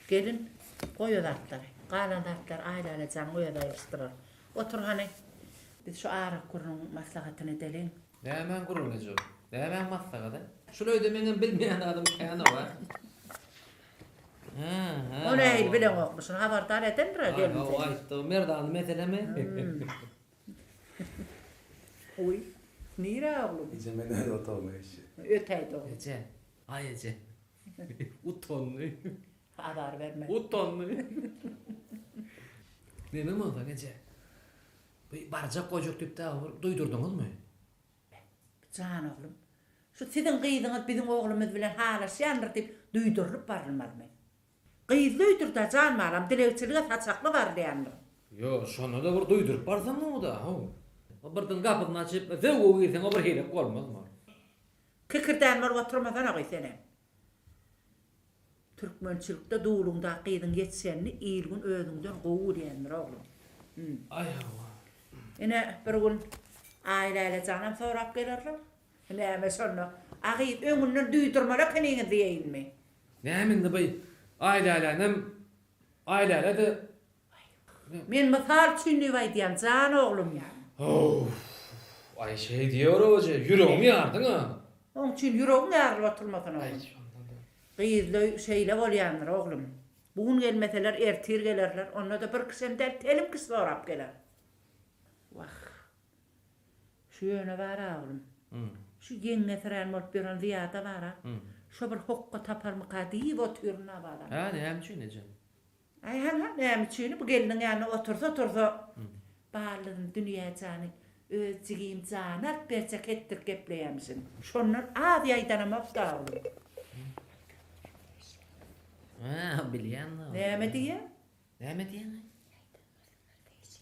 Speaker 13: Gelin, goý o zatlary. Galan zatlary Aýläle jan özi aýryşdyrar. Otur hany. Biz şu arak gürrüň maslahatyny edeliň.
Speaker 1: Nämäň gürrüňi eje ol? Nämäň maslahady? Şul öýde meňem bilmeýän zadym kän-ow-a. Hä, hä.
Speaker 13: O nähili bileňokmy? Şuny habardar edendir-ä gelin seni.
Speaker 1: Hawa, aýtdy. Merdanly meselemi?
Speaker 13: Goý. Nirä oglum?
Speaker 20: Eje men öz otagyma geçýän.
Speaker 13: Ötäýdi oglum.
Speaker 1: Eje. Aý eje. Utandy.
Speaker 13: Azar berme.
Speaker 1: Utandy. Neme bolsaň eje. Bu barjak goýjak diýip dagy bir duýdurdyňyzmy?
Speaker 13: Jan oglum. Şu siziň gyzyňyz biziň oglumyz bilen halaşýandyr diýip duýdurylyp barylmazmy? Gyzly öýdür-dä jan balam, dilegçilige saçakly barylýandyr.
Speaker 1: Ýok, şonda-da bir duýduryp barsaň gowy-da, how. Birden gapysyny açyp, zöwwe girseň o bir hilek bolmazmy?
Speaker 13: Kikirdän bolup oturmasana gyz senem. Türkmençilikde duluňdaky gyzyň ýetişenini il-gün özüňden gowy bilýändir oglum. Hüm.
Speaker 1: Aý hawa.
Speaker 13: Ine, bir gün Aýläle janam sorap gelerler. Näme şonda? A gyz, öňünden duýdurmaly ekeniňiz diýeýinmi?
Speaker 1: Näme indi by Aýlälänem Aýläle-de
Speaker 13: Men mysal üçin diýip aýdýan, jan oglum.
Speaker 1: Howw. Aý şeý diýewere eje, ýüregimi ýardyň-a.
Speaker 13: Oň üçin ýüregiň ýarylyp oturmasyn oglum. Gyzly öý şeýle bolýandyr oglum. Bu gün gelmeseler ertir gelerler, onda-da bir kişem däl, telim kişi sorap geler. Wah. Şu ýöne bar-a oglum. Şu ýeňňesirän bolup ýören Zyýada bar-a. Şo bir hokga taparmyka diýip otyryn-a balam.
Speaker 1: Hä, näme üçin eje?
Speaker 13: Aý hanha, näme üçini, bu gelniň ýanynda otursa-otursa, Ballym Dünýä jany öz jigim jany alyp berjek etdirip gepleýämişin. Şondan az ýaýdanamok-da oglum.
Speaker 1: Hä, bilýän-dä.
Speaker 13: Näme diýýä?
Speaker 1: Näme diýýäň-aý?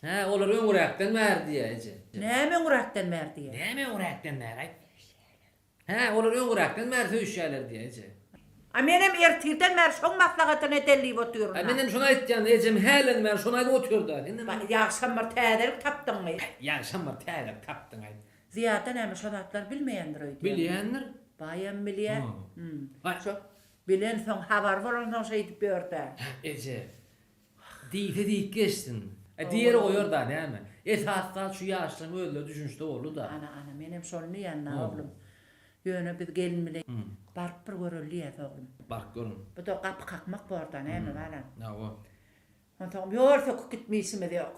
Speaker 1: Hä, olar öňräkden bäri diýýä, eje.
Speaker 13: Näme öňräkden bäri diýýä?
Speaker 1: Näme öňräkden bäri-aý? Hä, olar öňräkden bäri söýüşýärler diýýä, eje.
Speaker 13: A menem ertirden bäri şoň maslahatyny edeli diýip otyryn-a.
Speaker 1: A menem şony aýtýan, ejem hälden bäri şony aýdyp otyr-da. Sen-de
Speaker 13: Ba, ýagşam bir täzelik tapdyňmy?
Speaker 1: Ýagşam bir täzelik tapdyň-aý.
Speaker 13: Zyýada näme şo zatlary bilmeýändir öýdýän.
Speaker 1: Bilýändir.
Speaker 13: Baýam bilýär. Hum. Şo bilensoň, habary bolansoň şeýdip ýör-dä.
Speaker 1: Eje, Diýse diýip geçsin. E diýeri goýar-da näme. Esasy zat şu ýaşlaryň özleri düşünişde boldy-da.
Speaker 13: Ana ana menem şony diýýän-dä oglum. Ýöne biz gelin bile baryp bir göreli diýýäs oglum.
Speaker 1: Baryp görüň.
Speaker 13: Bu-da gapy kakmak bor-da näme balam.
Speaker 1: Hawa.
Speaker 13: Onsoňam ýol söküp gitme işimiz ýok.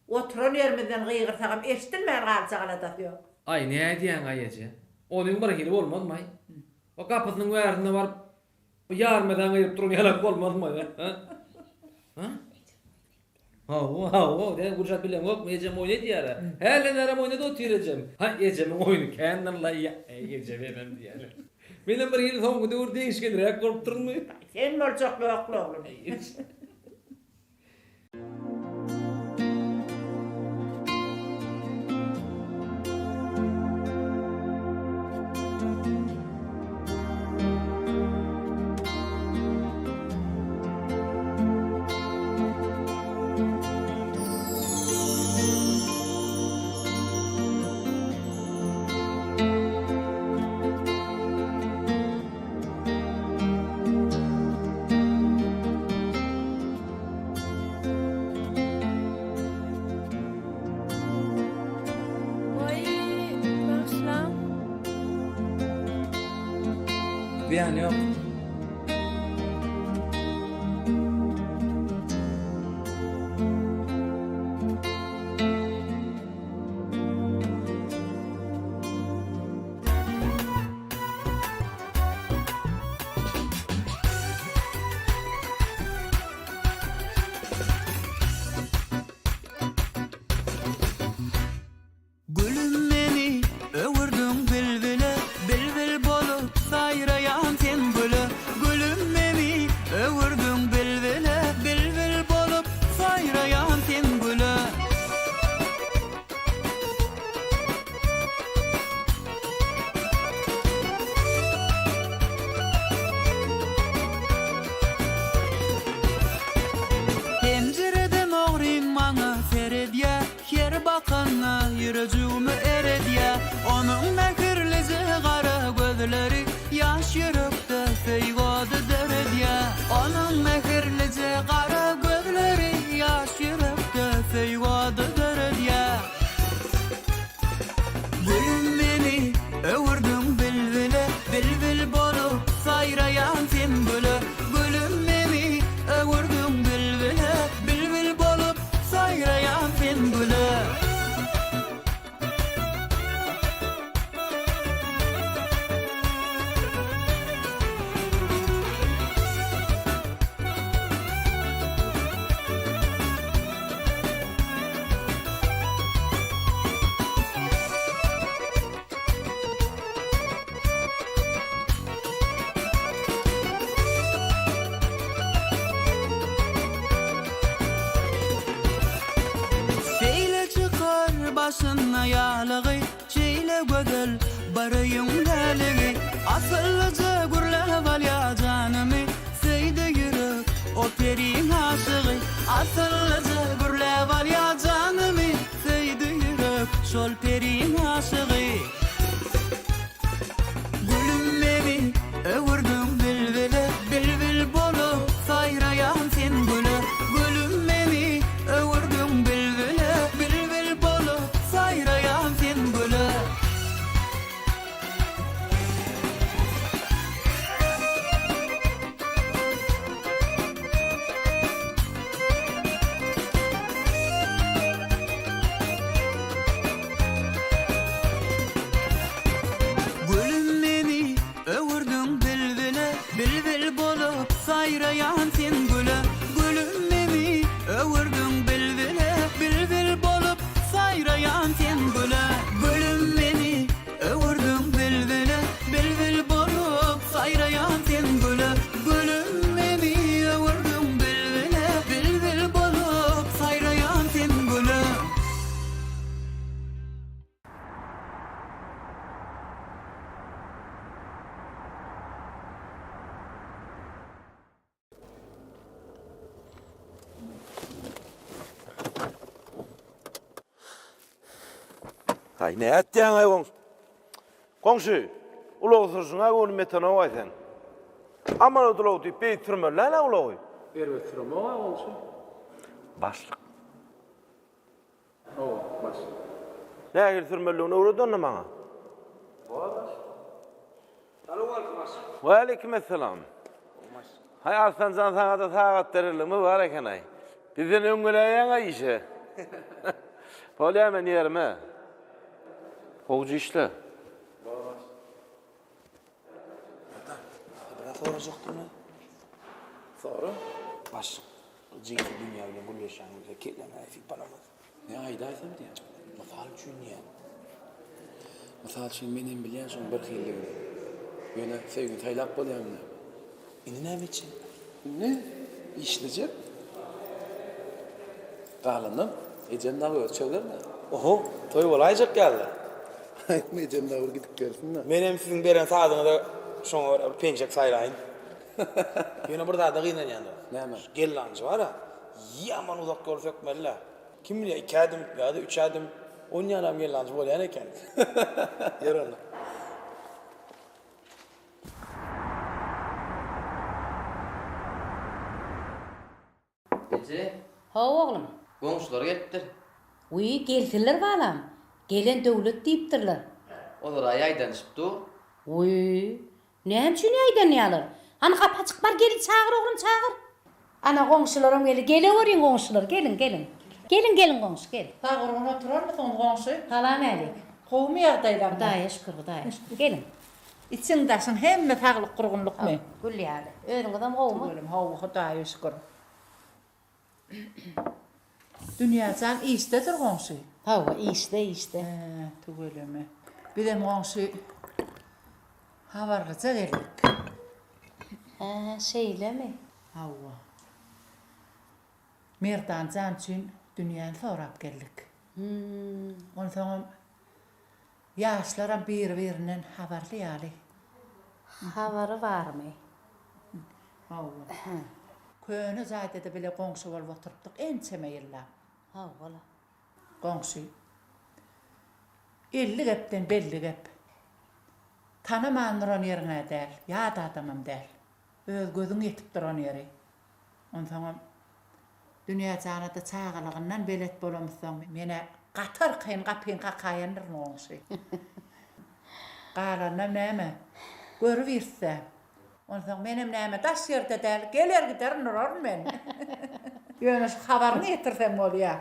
Speaker 13: Oturan ýerimizden gygyrsagam eşidilmän galjak aladasy ýok.
Speaker 1: Aý nädýäň-aý eje. Onuň birhili bolmazmy-aý. O gapysynyň bärinde baryp Bu ýarmadan gyýyp duran ýalak bolmazmy? Ha? Ha? Hawa, hawa, sen Gülşat bileňokmy, ejem oýun edýär-ä. Hälden bärem oýnady otyr ejem. Ha, ejemiň oýny kändir-laý, eý, ejem emem diýýär. Menem bir hili soňky döwür degişgenräk bolup durmy?
Speaker 13: Sen boljak ýokly oglum.
Speaker 16: Goý, bagyşlaň.
Speaker 21: Zyýany ýok.
Speaker 7: Gülüm meni öwürdiň bilbile, Bilbil bolup saýraýan sen güle. bakanda ýürejigimi eredýä. Onuň mähirlije gara gözleri ýaş ýürekde söýgi ody döredýä. Onuň mähirlije gara gözleri ýaş ýürekde söýgi ody döredýä. Gülüm meni öwürdiň bilbile, Bilbil bolup saýraýan sen güle. Gülüm meni öwürdiň bilbile, Bilbil bolup saýraýan sen güle. Şeýle çykar başyna ýalygy, Şeýle gözel bir öýüň läligi. Asyllyja gürläp alýar janymy, Söýdi ýürek o periň aşygy. Asyllyja gürläp alýar janymy, Söýdi ýürek şol periň aşygy. Gülüm meni öwürdiň bilbile, Bilbil bolup saýraýan sen güle. Gülüm meni öwürdiň bilbile, Bilbil bolup saýraýan sen güle. Gülüm meni öwürdiň bilbile, Bilbil bolup saýraýan sen güle. Gülüm meni öwürdiň bilbile, Bilbil bolup saýraýan sen güle. Gülüm meni öwürdiň bilbile, Bilbil bolup saýraýan sen güle. Gülüm meni öwürdiň bilbile, Bilbil bolup saýraýan sen güle.
Speaker 6: Haý, nätýäň-aý goňşy? Goňşy, ulag sürşüň-ä göwnüm ýetenok-aý seň. Amanat ulag diýip beýdip sürmeli däl-ä ulagy.
Speaker 3: Erbet süremok-a goňşy.
Speaker 6: Başlyk.
Speaker 3: Hawa, başlyk.
Speaker 6: Nähili sürmelidigini öwret onda maňa.
Speaker 3: Bar başlyk. Salowmaleýkim başlyk.
Speaker 6: Waleýkim essalam. Haý Arslanjan saňada sagat bererligimiz bar eken-aý. Bizden öň geläýýäň-aý işe. Bolýa men ýerime. Gowja işle.
Speaker 3: Bar başlyk.
Speaker 4: Ata, bir zat sorajakdym-a.
Speaker 3: Sora.
Speaker 4: Başlyk, jigsi dünýä bilen gürleşýän bolsa kelläňe sypalamaz.
Speaker 3: Ne aýdaýsam diýýän.
Speaker 4: Mysal üçin diýýän.
Speaker 3: Mysal üçin men hem bilýän şoň birhililigini. Ýöne söýgini saýlap bolýarmy näme?
Speaker 4: Indi näme etjek?
Speaker 3: Indi işlejek. Galanynam ejem dagy özi çözer-dä.
Speaker 4: Oho, toý bolaýjak ýaly-la.
Speaker 3: Aýtma ejem dagy bir gidip gelsin-dä.
Speaker 4: Menem siziň beren sazyňyza şoňa görä bir penjek saýlaýyn. Ýöne bir zada gynanýan dos.
Speaker 3: Näme?
Speaker 4: Şu gelnalyjy bar-a, ýaman uzak ýol sökmeli-dä. Kim bilýär, iki ädim ýa-da üç ädim, onýanam gelnalyjy bolýan eken. Ýör onda.
Speaker 17: Eje.
Speaker 20: Hawa, oglum.
Speaker 17: Goňşular gelipdir.
Speaker 20: Wiý, gelsinler balam. Gelen döwlet diýipdirler.
Speaker 17: Olar-a ýaýdanyşyp dur.
Speaker 20: Wiý, näme üçin ýaýdanýarlar? Hany gapy açyk bar, gelin çagyr oglum, çagyr. Ana, goňşularam geldi. Geleweriň goňşular, geliň, geliň. Geliň, geliň goňşy, gel.
Speaker 13: Sag gurgun oturarmysyňyz goňşy?
Speaker 20: Salam-älik.
Speaker 13: Gowumy ýagdaýlaryňyz?
Speaker 20: Hudaýa şükür, Hudaýa şükür. Geliň.
Speaker 13: Içiň daşyň hemme saglyk gurgunlykmy?
Speaker 20: Gül ýaly. Özüňizem gowumy?
Speaker 13: Tüweleme hawa Hudaýa şükür. Dünýäjan işdedir goňşy.
Speaker 20: Hawa işde işde.
Speaker 13: Hä tüweleme. Bizem goňşy habarlyja geldik.
Speaker 20: Hä şeýlemi?
Speaker 13: Hawa. Merdan jan üçin Dünýäni sorap geldik. Onsoňam Ýaşlaram biri-birinden habarly ýaly.
Speaker 20: Habary barmy?
Speaker 13: Hawa. Köne jaýda-da bile goňşy bolup oturypdyk ençeme ýyllap.
Speaker 20: Hawa-la.
Speaker 13: Goňşy. 50 gepden belli gep. Tanaman duran ýeriň-ä däl, ýat adamam däl. Öz gözüň ýetip duran ýeri. Onsoňam Dünýä jana-da çagalygyndan belet bolamyzsoň, men-ä gaty arkaýyn gapyny kakaýandyryn goňşy. Galanynam näme, görübiris-dä. Onsoň menem näme, daş ýerde däl, geler giderin duraryn men. Ýöne şu habaryňy ýetirseň bolýa.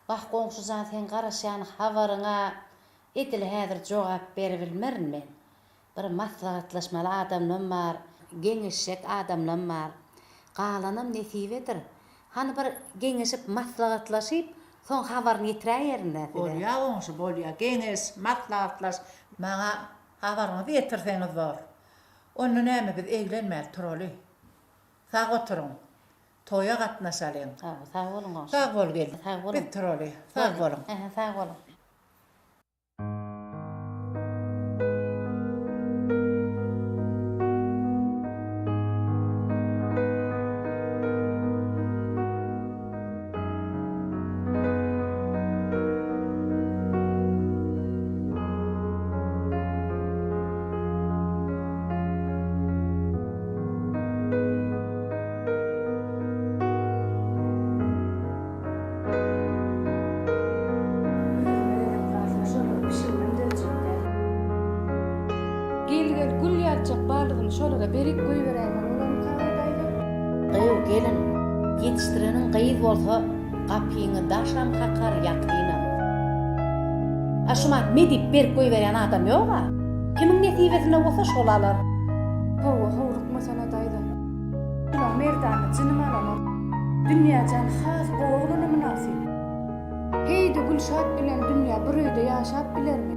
Speaker 20: Wah, goňşy jan, seň garaşýan habaryňa edil häzir jogap beribilmerin men. Bir maslahatlaşmaly adamlam bar, geňeşjek adamlam bar. Galanam nesibedir. Hany bir geňeşip, maslahatlaşyp, soň habaryny ýetiräýerin-dä size.
Speaker 13: Bolýa goňşy, bolýa. Geňeş, maslahatlaş. Maňa habaryňyzy ýetirseňiz bor. Onda näme biz eglenmäli turaly. Sag oturyň. Toýa gatnaşalyň.
Speaker 20: Sag boluň goňşy.
Speaker 13: Sag bol gelin.
Speaker 20: Sag boluň.
Speaker 13: Biz turaly. Sag boluň.
Speaker 20: Ähä, sag boluň.
Speaker 11: Özüme gezek galsa şolara pişigimem dözjek däl. Gel gel gül ýaljak balygyny şolara berip goýberäýmeli bolarmyka daýza?
Speaker 20: Gyýw gelin, ýetişdireniň gyz bolsa gapyňy daşam kakar ýakynam. A şumat me diýip berip goýberýän adam ýog-a. Kimiň nesibesinde bolsa şol alar.
Speaker 11: Hawa howlukmasana daýza. Şulaň Merdany jynym alanok. Dünýäjan has gowy oglana mynasyp. Heý-de Gülşat bilen Dünýä bir öýde ýaşap bilermi?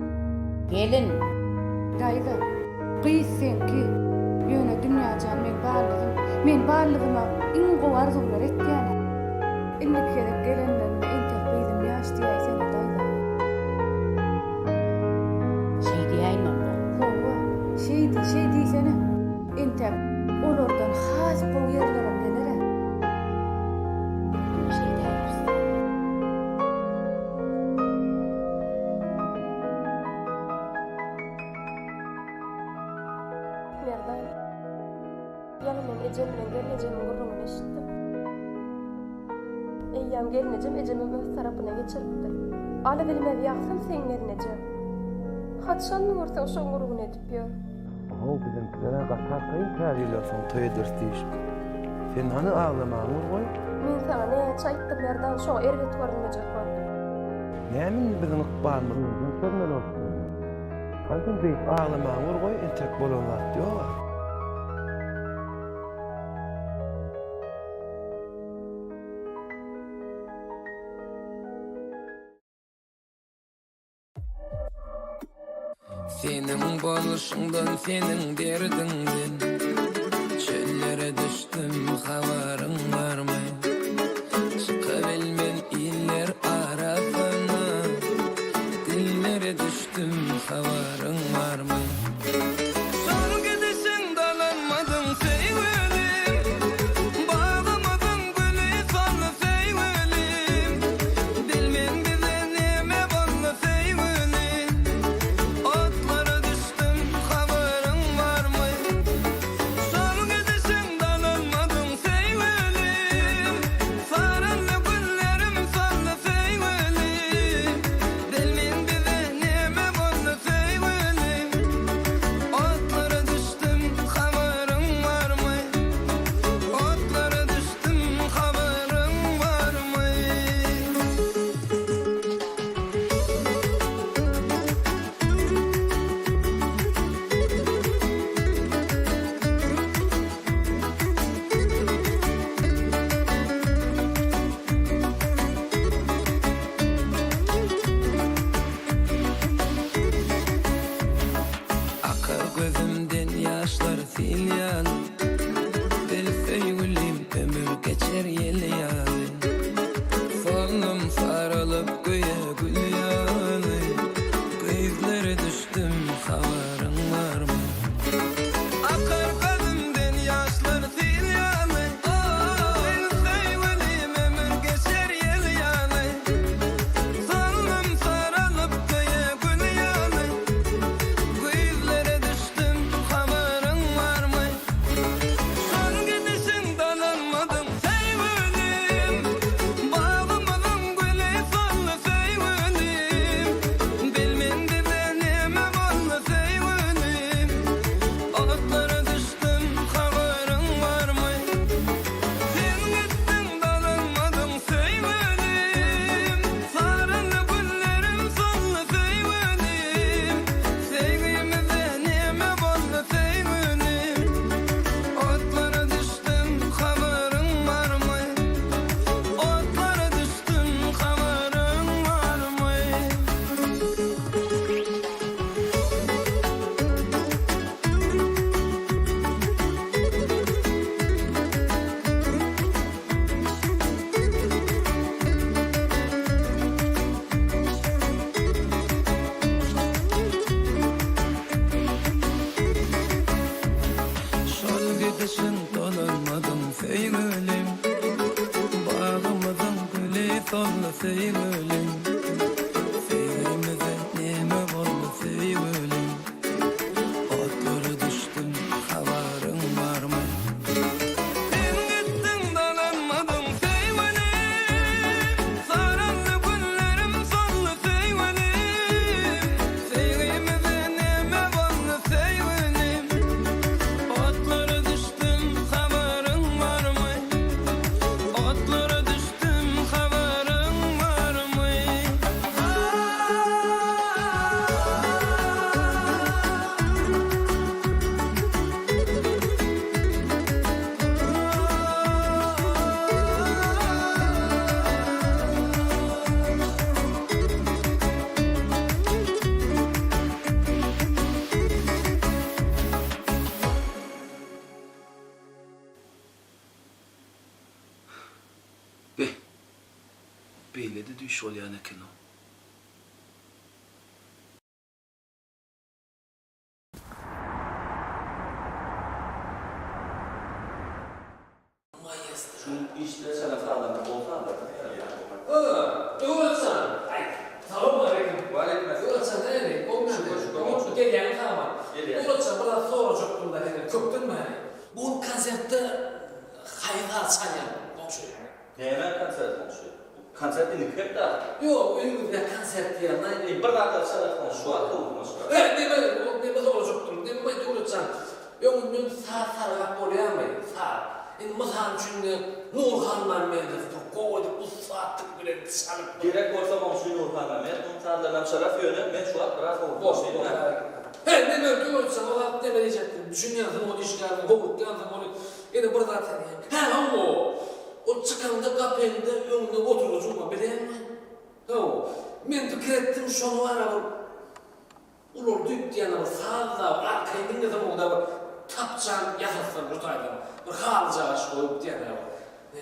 Speaker 20: Gelin!
Speaker 11: Daýza, gyz seňki. Ýöne Dünýäjan meň ballyzym. Men ballyzyma iň gowy arzuwlary etýän-ä. Indiki gezek gelenlerinde entek gyzym ýaş diýäýsene, daýza.
Speaker 20: Şeý diýäýin onda.
Speaker 11: Hawa, şeý diý, şeý diýsene. Entek olardan has gowy ýerlerem geler-ä.
Speaker 20: Onda şeý diýäýeris.
Speaker 19: Merdan, ýaňy men ejem bilen gelnejemiň gürrüňini eşitdim. Eýýäm gelnejem ejemem öz tarapyna geçiripdir. Alybilmez ýagsyn seň gelnejeň. Haçan görseň şoň gürrüňini edip ýör.
Speaker 22: How biziňkiler-ä gaty arkaýyn täze ýyldan soň toý ederis diýişip. Sen hany aglamagyňy bir goý.
Speaker 19: Men saňa näçe aýtdym Merdan şoňa erbet görünmejek bol.
Speaker 22: Näme indi biziň ykbalymyzy öňden çözmeli bolup durmy? Hany sen beýdip aglamagyňy bir goý entek bolan zat ýog-a.
Speaker 7: Seniň bolşuňdan seniň derdiňden Çöllere düşdüm habaryň barmy Çykabilmen iller arasyna Dillere düşdüm habaryň barmy Şol gidişiň dolanmadyň söýgülim Bagymyzyň güli soldy söýgülim Bilmen bize neme boldy söýgülim Otlara düşdüm habaryň barmy Şol gidişiň dolanmadyň söýgülim Saraldy güllerim soldy söýgülim Bilmen bize neme boldy söýgülim Otlara düşdüm habaryň barmy Otlara düşdüm habaryň barmy. Akar gözümden ýaşlar sil ýaly Bil söýgülim ömür geçer ýel ýaly Soldum saralyp göýä gül ýaly Gyzlara düşdüm habaryň barmy Akar gözümden ýaşlar sil ýaly Bil söýgülim ömür geçer ýel ýaly Soldum saralyp göýä.
Speaker 12: Beýle-de düýş bolýan eken-ow.
Speaker 10: Şu işde çala sazanda gowy sazlar.
Speaker 1: Döwletjan! Aý, salowmaleýkim. Waleýkim Döwletjan nähili? Gowmy? Şükür, şükür. Oňat gelýäňmi sag-aman? Gelýän. Döwletjan, bir zat sorajakdym-da senden köpden bäri. Bu gün konsertde haýsy saz çalýaň, goňşy?
Speaker 10: Näme konsert goňşy? Konsert indiki hepde ahyry.
Speaker 1: Ýok, öýüňizde konsert diýýän-aý.
Speaker 10: E, bir zatlar çalarys goňşy, şu wagt howlukma çykar.
Speaker 1: E, neme, neme sorajakdym, neme Döwletjan, öňünden saz sargap bolýarmy, saz? Indi mysal üçin indi Nurhan Mämmedow bir gowy edip ussatlyk bilen çalyp bir.
Speaker 10: Gerek bolsa goňşy Nurhan Mämmedowyň sazlarynam çalarys, ýöne men şu wagt biraz howlukmaçlydym-ä.
Speaker 1: He, neme Döwletjan, o zat neme diýjekdim, düşünýänsiň ol işgärden, howlukýansyň ony, ine bir zat sen, hä, hawa, Ol çykanda gapyňda öňünde oturgyjyň bar, bilýäňmi? Hawa. Men pikir etdim, şony bar-a bir ulaldyp diýen bir saz-da bir arkaýyn diňlesem onda bir tapjan ýasatsam şu taýdan, bir halyjagaş goýup diýen-ä bir.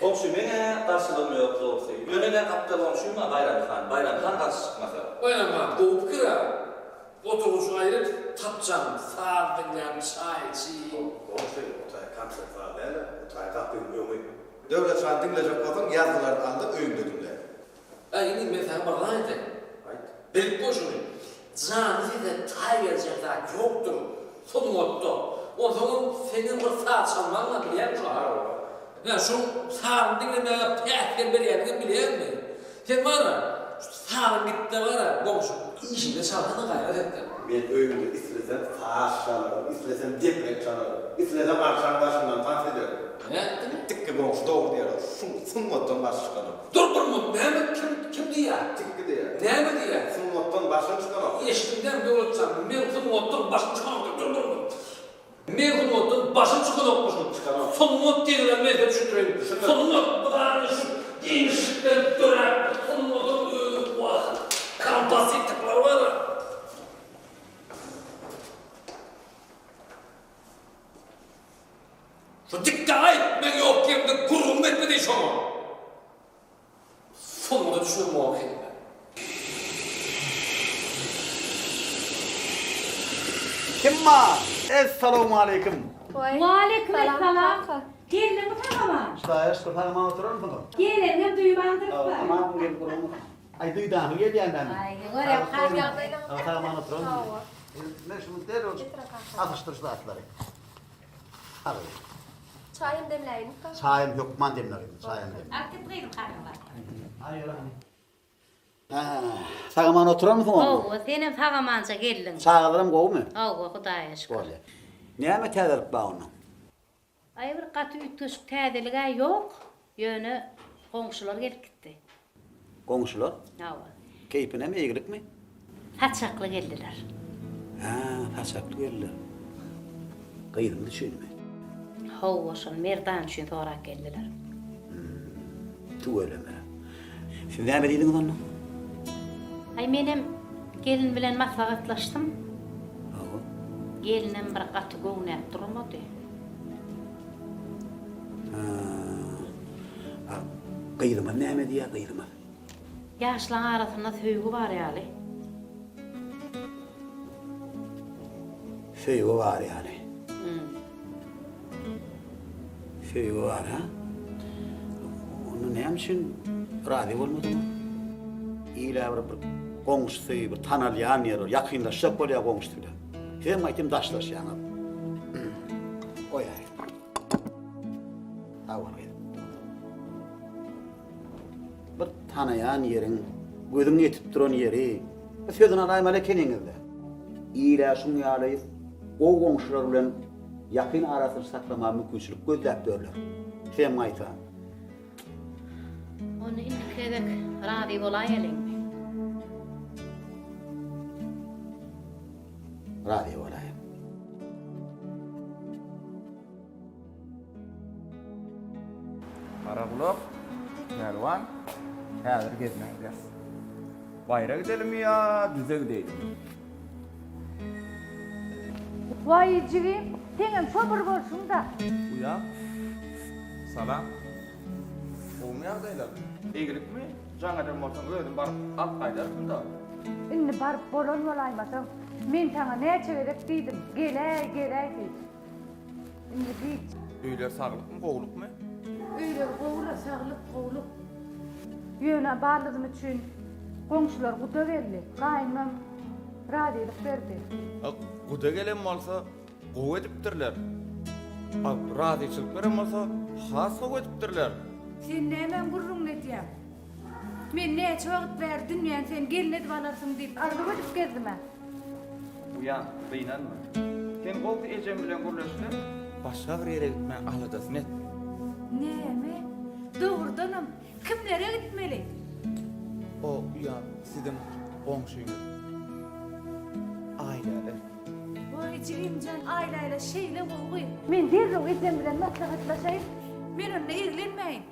Speaker 10: Goňşy, meň-ä garşylygym ýok dogrusy. Ýöne meň gapdal goňşym bar, Baýram han. Baýram han garşy çykmasa.
Speaker 1: Baýram han, gowy pikir-ä. Oturgyjy aýryp, tapjan, saz diňläp, çaý içip.
Speaker 15: Goňşy, o taý konsert zaly däl-ä, o taý gapyň öňi. Döwlet han diňlejek bolsaň ýazgylaryny alda öýüňde diňle.
Speaker 1: Äý inim men saňa bir zat aýdaýyn.
Speaker 15: Aýt.
Speaker 1: Bilip goý şuny. Janly sese taý berjek zat ýokdur sungatda. Onsoňam seňem bir saz çalmagyň bar bilýäňmi şony?
Speaker 15: Hawa.
Speaker 1: Ine şoň sazyny diňlemäge päsgel berýäniňem bilýäňmi? Sen bar-a, şu sazyň gitde bar-a, goňşy, işiňde çalsana gaýrat et-de.
Speaker 15: Men öýümde islesem saz çalaryn, islesem deprek çalaryn, islesem arçaň daşyndan tans ederin.
Speaker 1: Nätdiň?
Speaker 15: Tikgi goňşy dogry diýer, şu sungatdan başy çykanok.
Speaker 1: Dur bir minut, näme, kim, kim diýýär?
Speaker 15: Tikgi diýýär.
Speaker 1: Näme diýýär?
Speaker 15: Sungatdan başyň çykanok.
Speaker 1: Eşitdim dämi Döwletjan, men sungatdan başym çykanok diýip, dur bir minut. Men sungatdan başym çykanokmyşyn.
Speaker 15: Çykanok.
Speaker 1: Sungat diýeniňem men size düşündireýin. Sungat bu zady şu giňişlikden döräp bu sungatyň özi wah kompozitorlar bar. Şu dikde aýt men ýok ýerimde gürrüňimi etme diý şoňa. Sungata düşünemok ekeniň.
Speaker 15: Kim bar? Essalawmaleýkim.
Speaker 23: Waleýkim essalam. Geldiňmi sag-aman?
Speaker 15: Hudaýa şükür sag-aman oturarmysyňyz?
Speaker 23: Geleniňem duýmandyrys
Speaker 15: Hawa,
Speaker 23: ba.
Speaker 15: aman gelip duranmysyň? Aý duýdanly gelýän dämi?
Speaker 20: Aý, görem hal ýagdaýlaryňyz.
Speaker 15: Hawa, sag-aman oturarmysyň? Men şuny derrew asyşdyr şu zatlary. Al.
Speaker 19: Çaýam demläýinmi kaka?
Speaker 15: Çaýam hökman demle gyzym, çaýam demle.
Speaker 20: Alyp git gyzym kakaň bar.
Speaker 15: Aý ýör hany. Sag-aman oturanmysyň onda?
Speaker 20: Hawa, senem sag-amança geldiň.
Speaker 15: Çagalaram gowumy?
Speaker 20: Hawa, Hudaýa şükür.
Speaker 15: Bolýa. Näme täzelik bar onda?
Speaker 20: Aý bir gaty üýtgeşik täzelig-ä ýok, ýöne goňşular gelip gitdi.
Speaker 15: Goňşular?
Speaker 20: Hawa.
Speaker 15: Keýpinemi, eýgilikmi?
Speaker 20: Saçakly geldiler.
Speaker 15: Hä, saçakly geldiler. Gyzymyz üçinmi?
Speaker 20: Hawa, şol Merdan üçin sorap geldiler.
Speaker 15: Hum, tüweleme. Siz näme diýdiňiz onda?
Speaker 20: Aý, menem gelin bilen maslahatlaşdym.
Speaker 15: Hawa.
Speaker 20: Gelinem bir gaty göwnäp durmady.
Speaker 15: Hä. A gyzymyz näme diýýär, gyzymyz?
Speaker 20: Ýaşlaň arasynda söýgi bar ýaly.
Speaker 15: Söýgi bar ýaly. Söýgi bar, ha? Onda näme üçin razy bolmadyňyz? Ile bir bir goňşusy, bir tanalýan ýer, ýakynlaşjak bolýar goňşusy bilen. Sizem gaýtam daşlaşýaňyz. Goýaý. Sag bol gyzym. Bir tanaýan ýeriň, gözüň ýetip duran ýeri, bir sözüni alaýmaly ekeniňiz-dä. Il-ä şuň ýaly gowy goňşular bilen ýakyn arasyny saklamaga mümkinçilik gözläp ýörler. Sizem gaýta.
Speaker 20: Onda indiki gezek razy bolaýalyň.
Speaker 15: Razy bolaýyn.
Speaker 5: Garagulak, Pälwan, häzir gezmä gidýäs. Baýra gidelimi ýa düze gideýlimi?
Speaker 23: Waý jigim, seňem şo bir bolşuň-da.
Speaker 5: Uýam, salam. Gowumy ýagdaýlar? Eýgilikmi? Jaň eden bolsaň özüm baryp alyp gaýdardym-da.
Speaker 11: Indi baryp bolan bolaýmasaň, men saňa näçe gezek diýdim, geläý, geläý diýip. Indi giç.
Speaker 5: Öýler saglykmy, gowlukmy?
Speaker 11: Öýler gowy-la, saglyk, gowluk. Ýöne baldyzym üçin goňşular guda geldi. Gaýynam razylyk berdi.
Speaker 5: A guda gelen bolsa, gowy edipdirler. A razyçylyk beren bolsa, has gowy edipdirler.
Speaker 11: Sen nämäň gürrüňini edýäň? Men näçe wagt bäri dünýäni sen gelin edip alarsyň diýip arzuw edip gezdim-ä.
Speaker 5: Uýam, gynanma. Sen gowsy ejem bilen gürleş-de, başga bir ýere gitmäň aladasyny et.
Speaker 11: Näme? Dogrudanam, kimlere gitmeli?
Speaker 5: O, uýam, siziň goňşyňyz Aýläle.
Speaker 11: Waý, jigimjan, Aýläle şeýle gowy gyz. Men derrew ejem bilen maslahatlaşaýyn. Men onda eglenmäýin.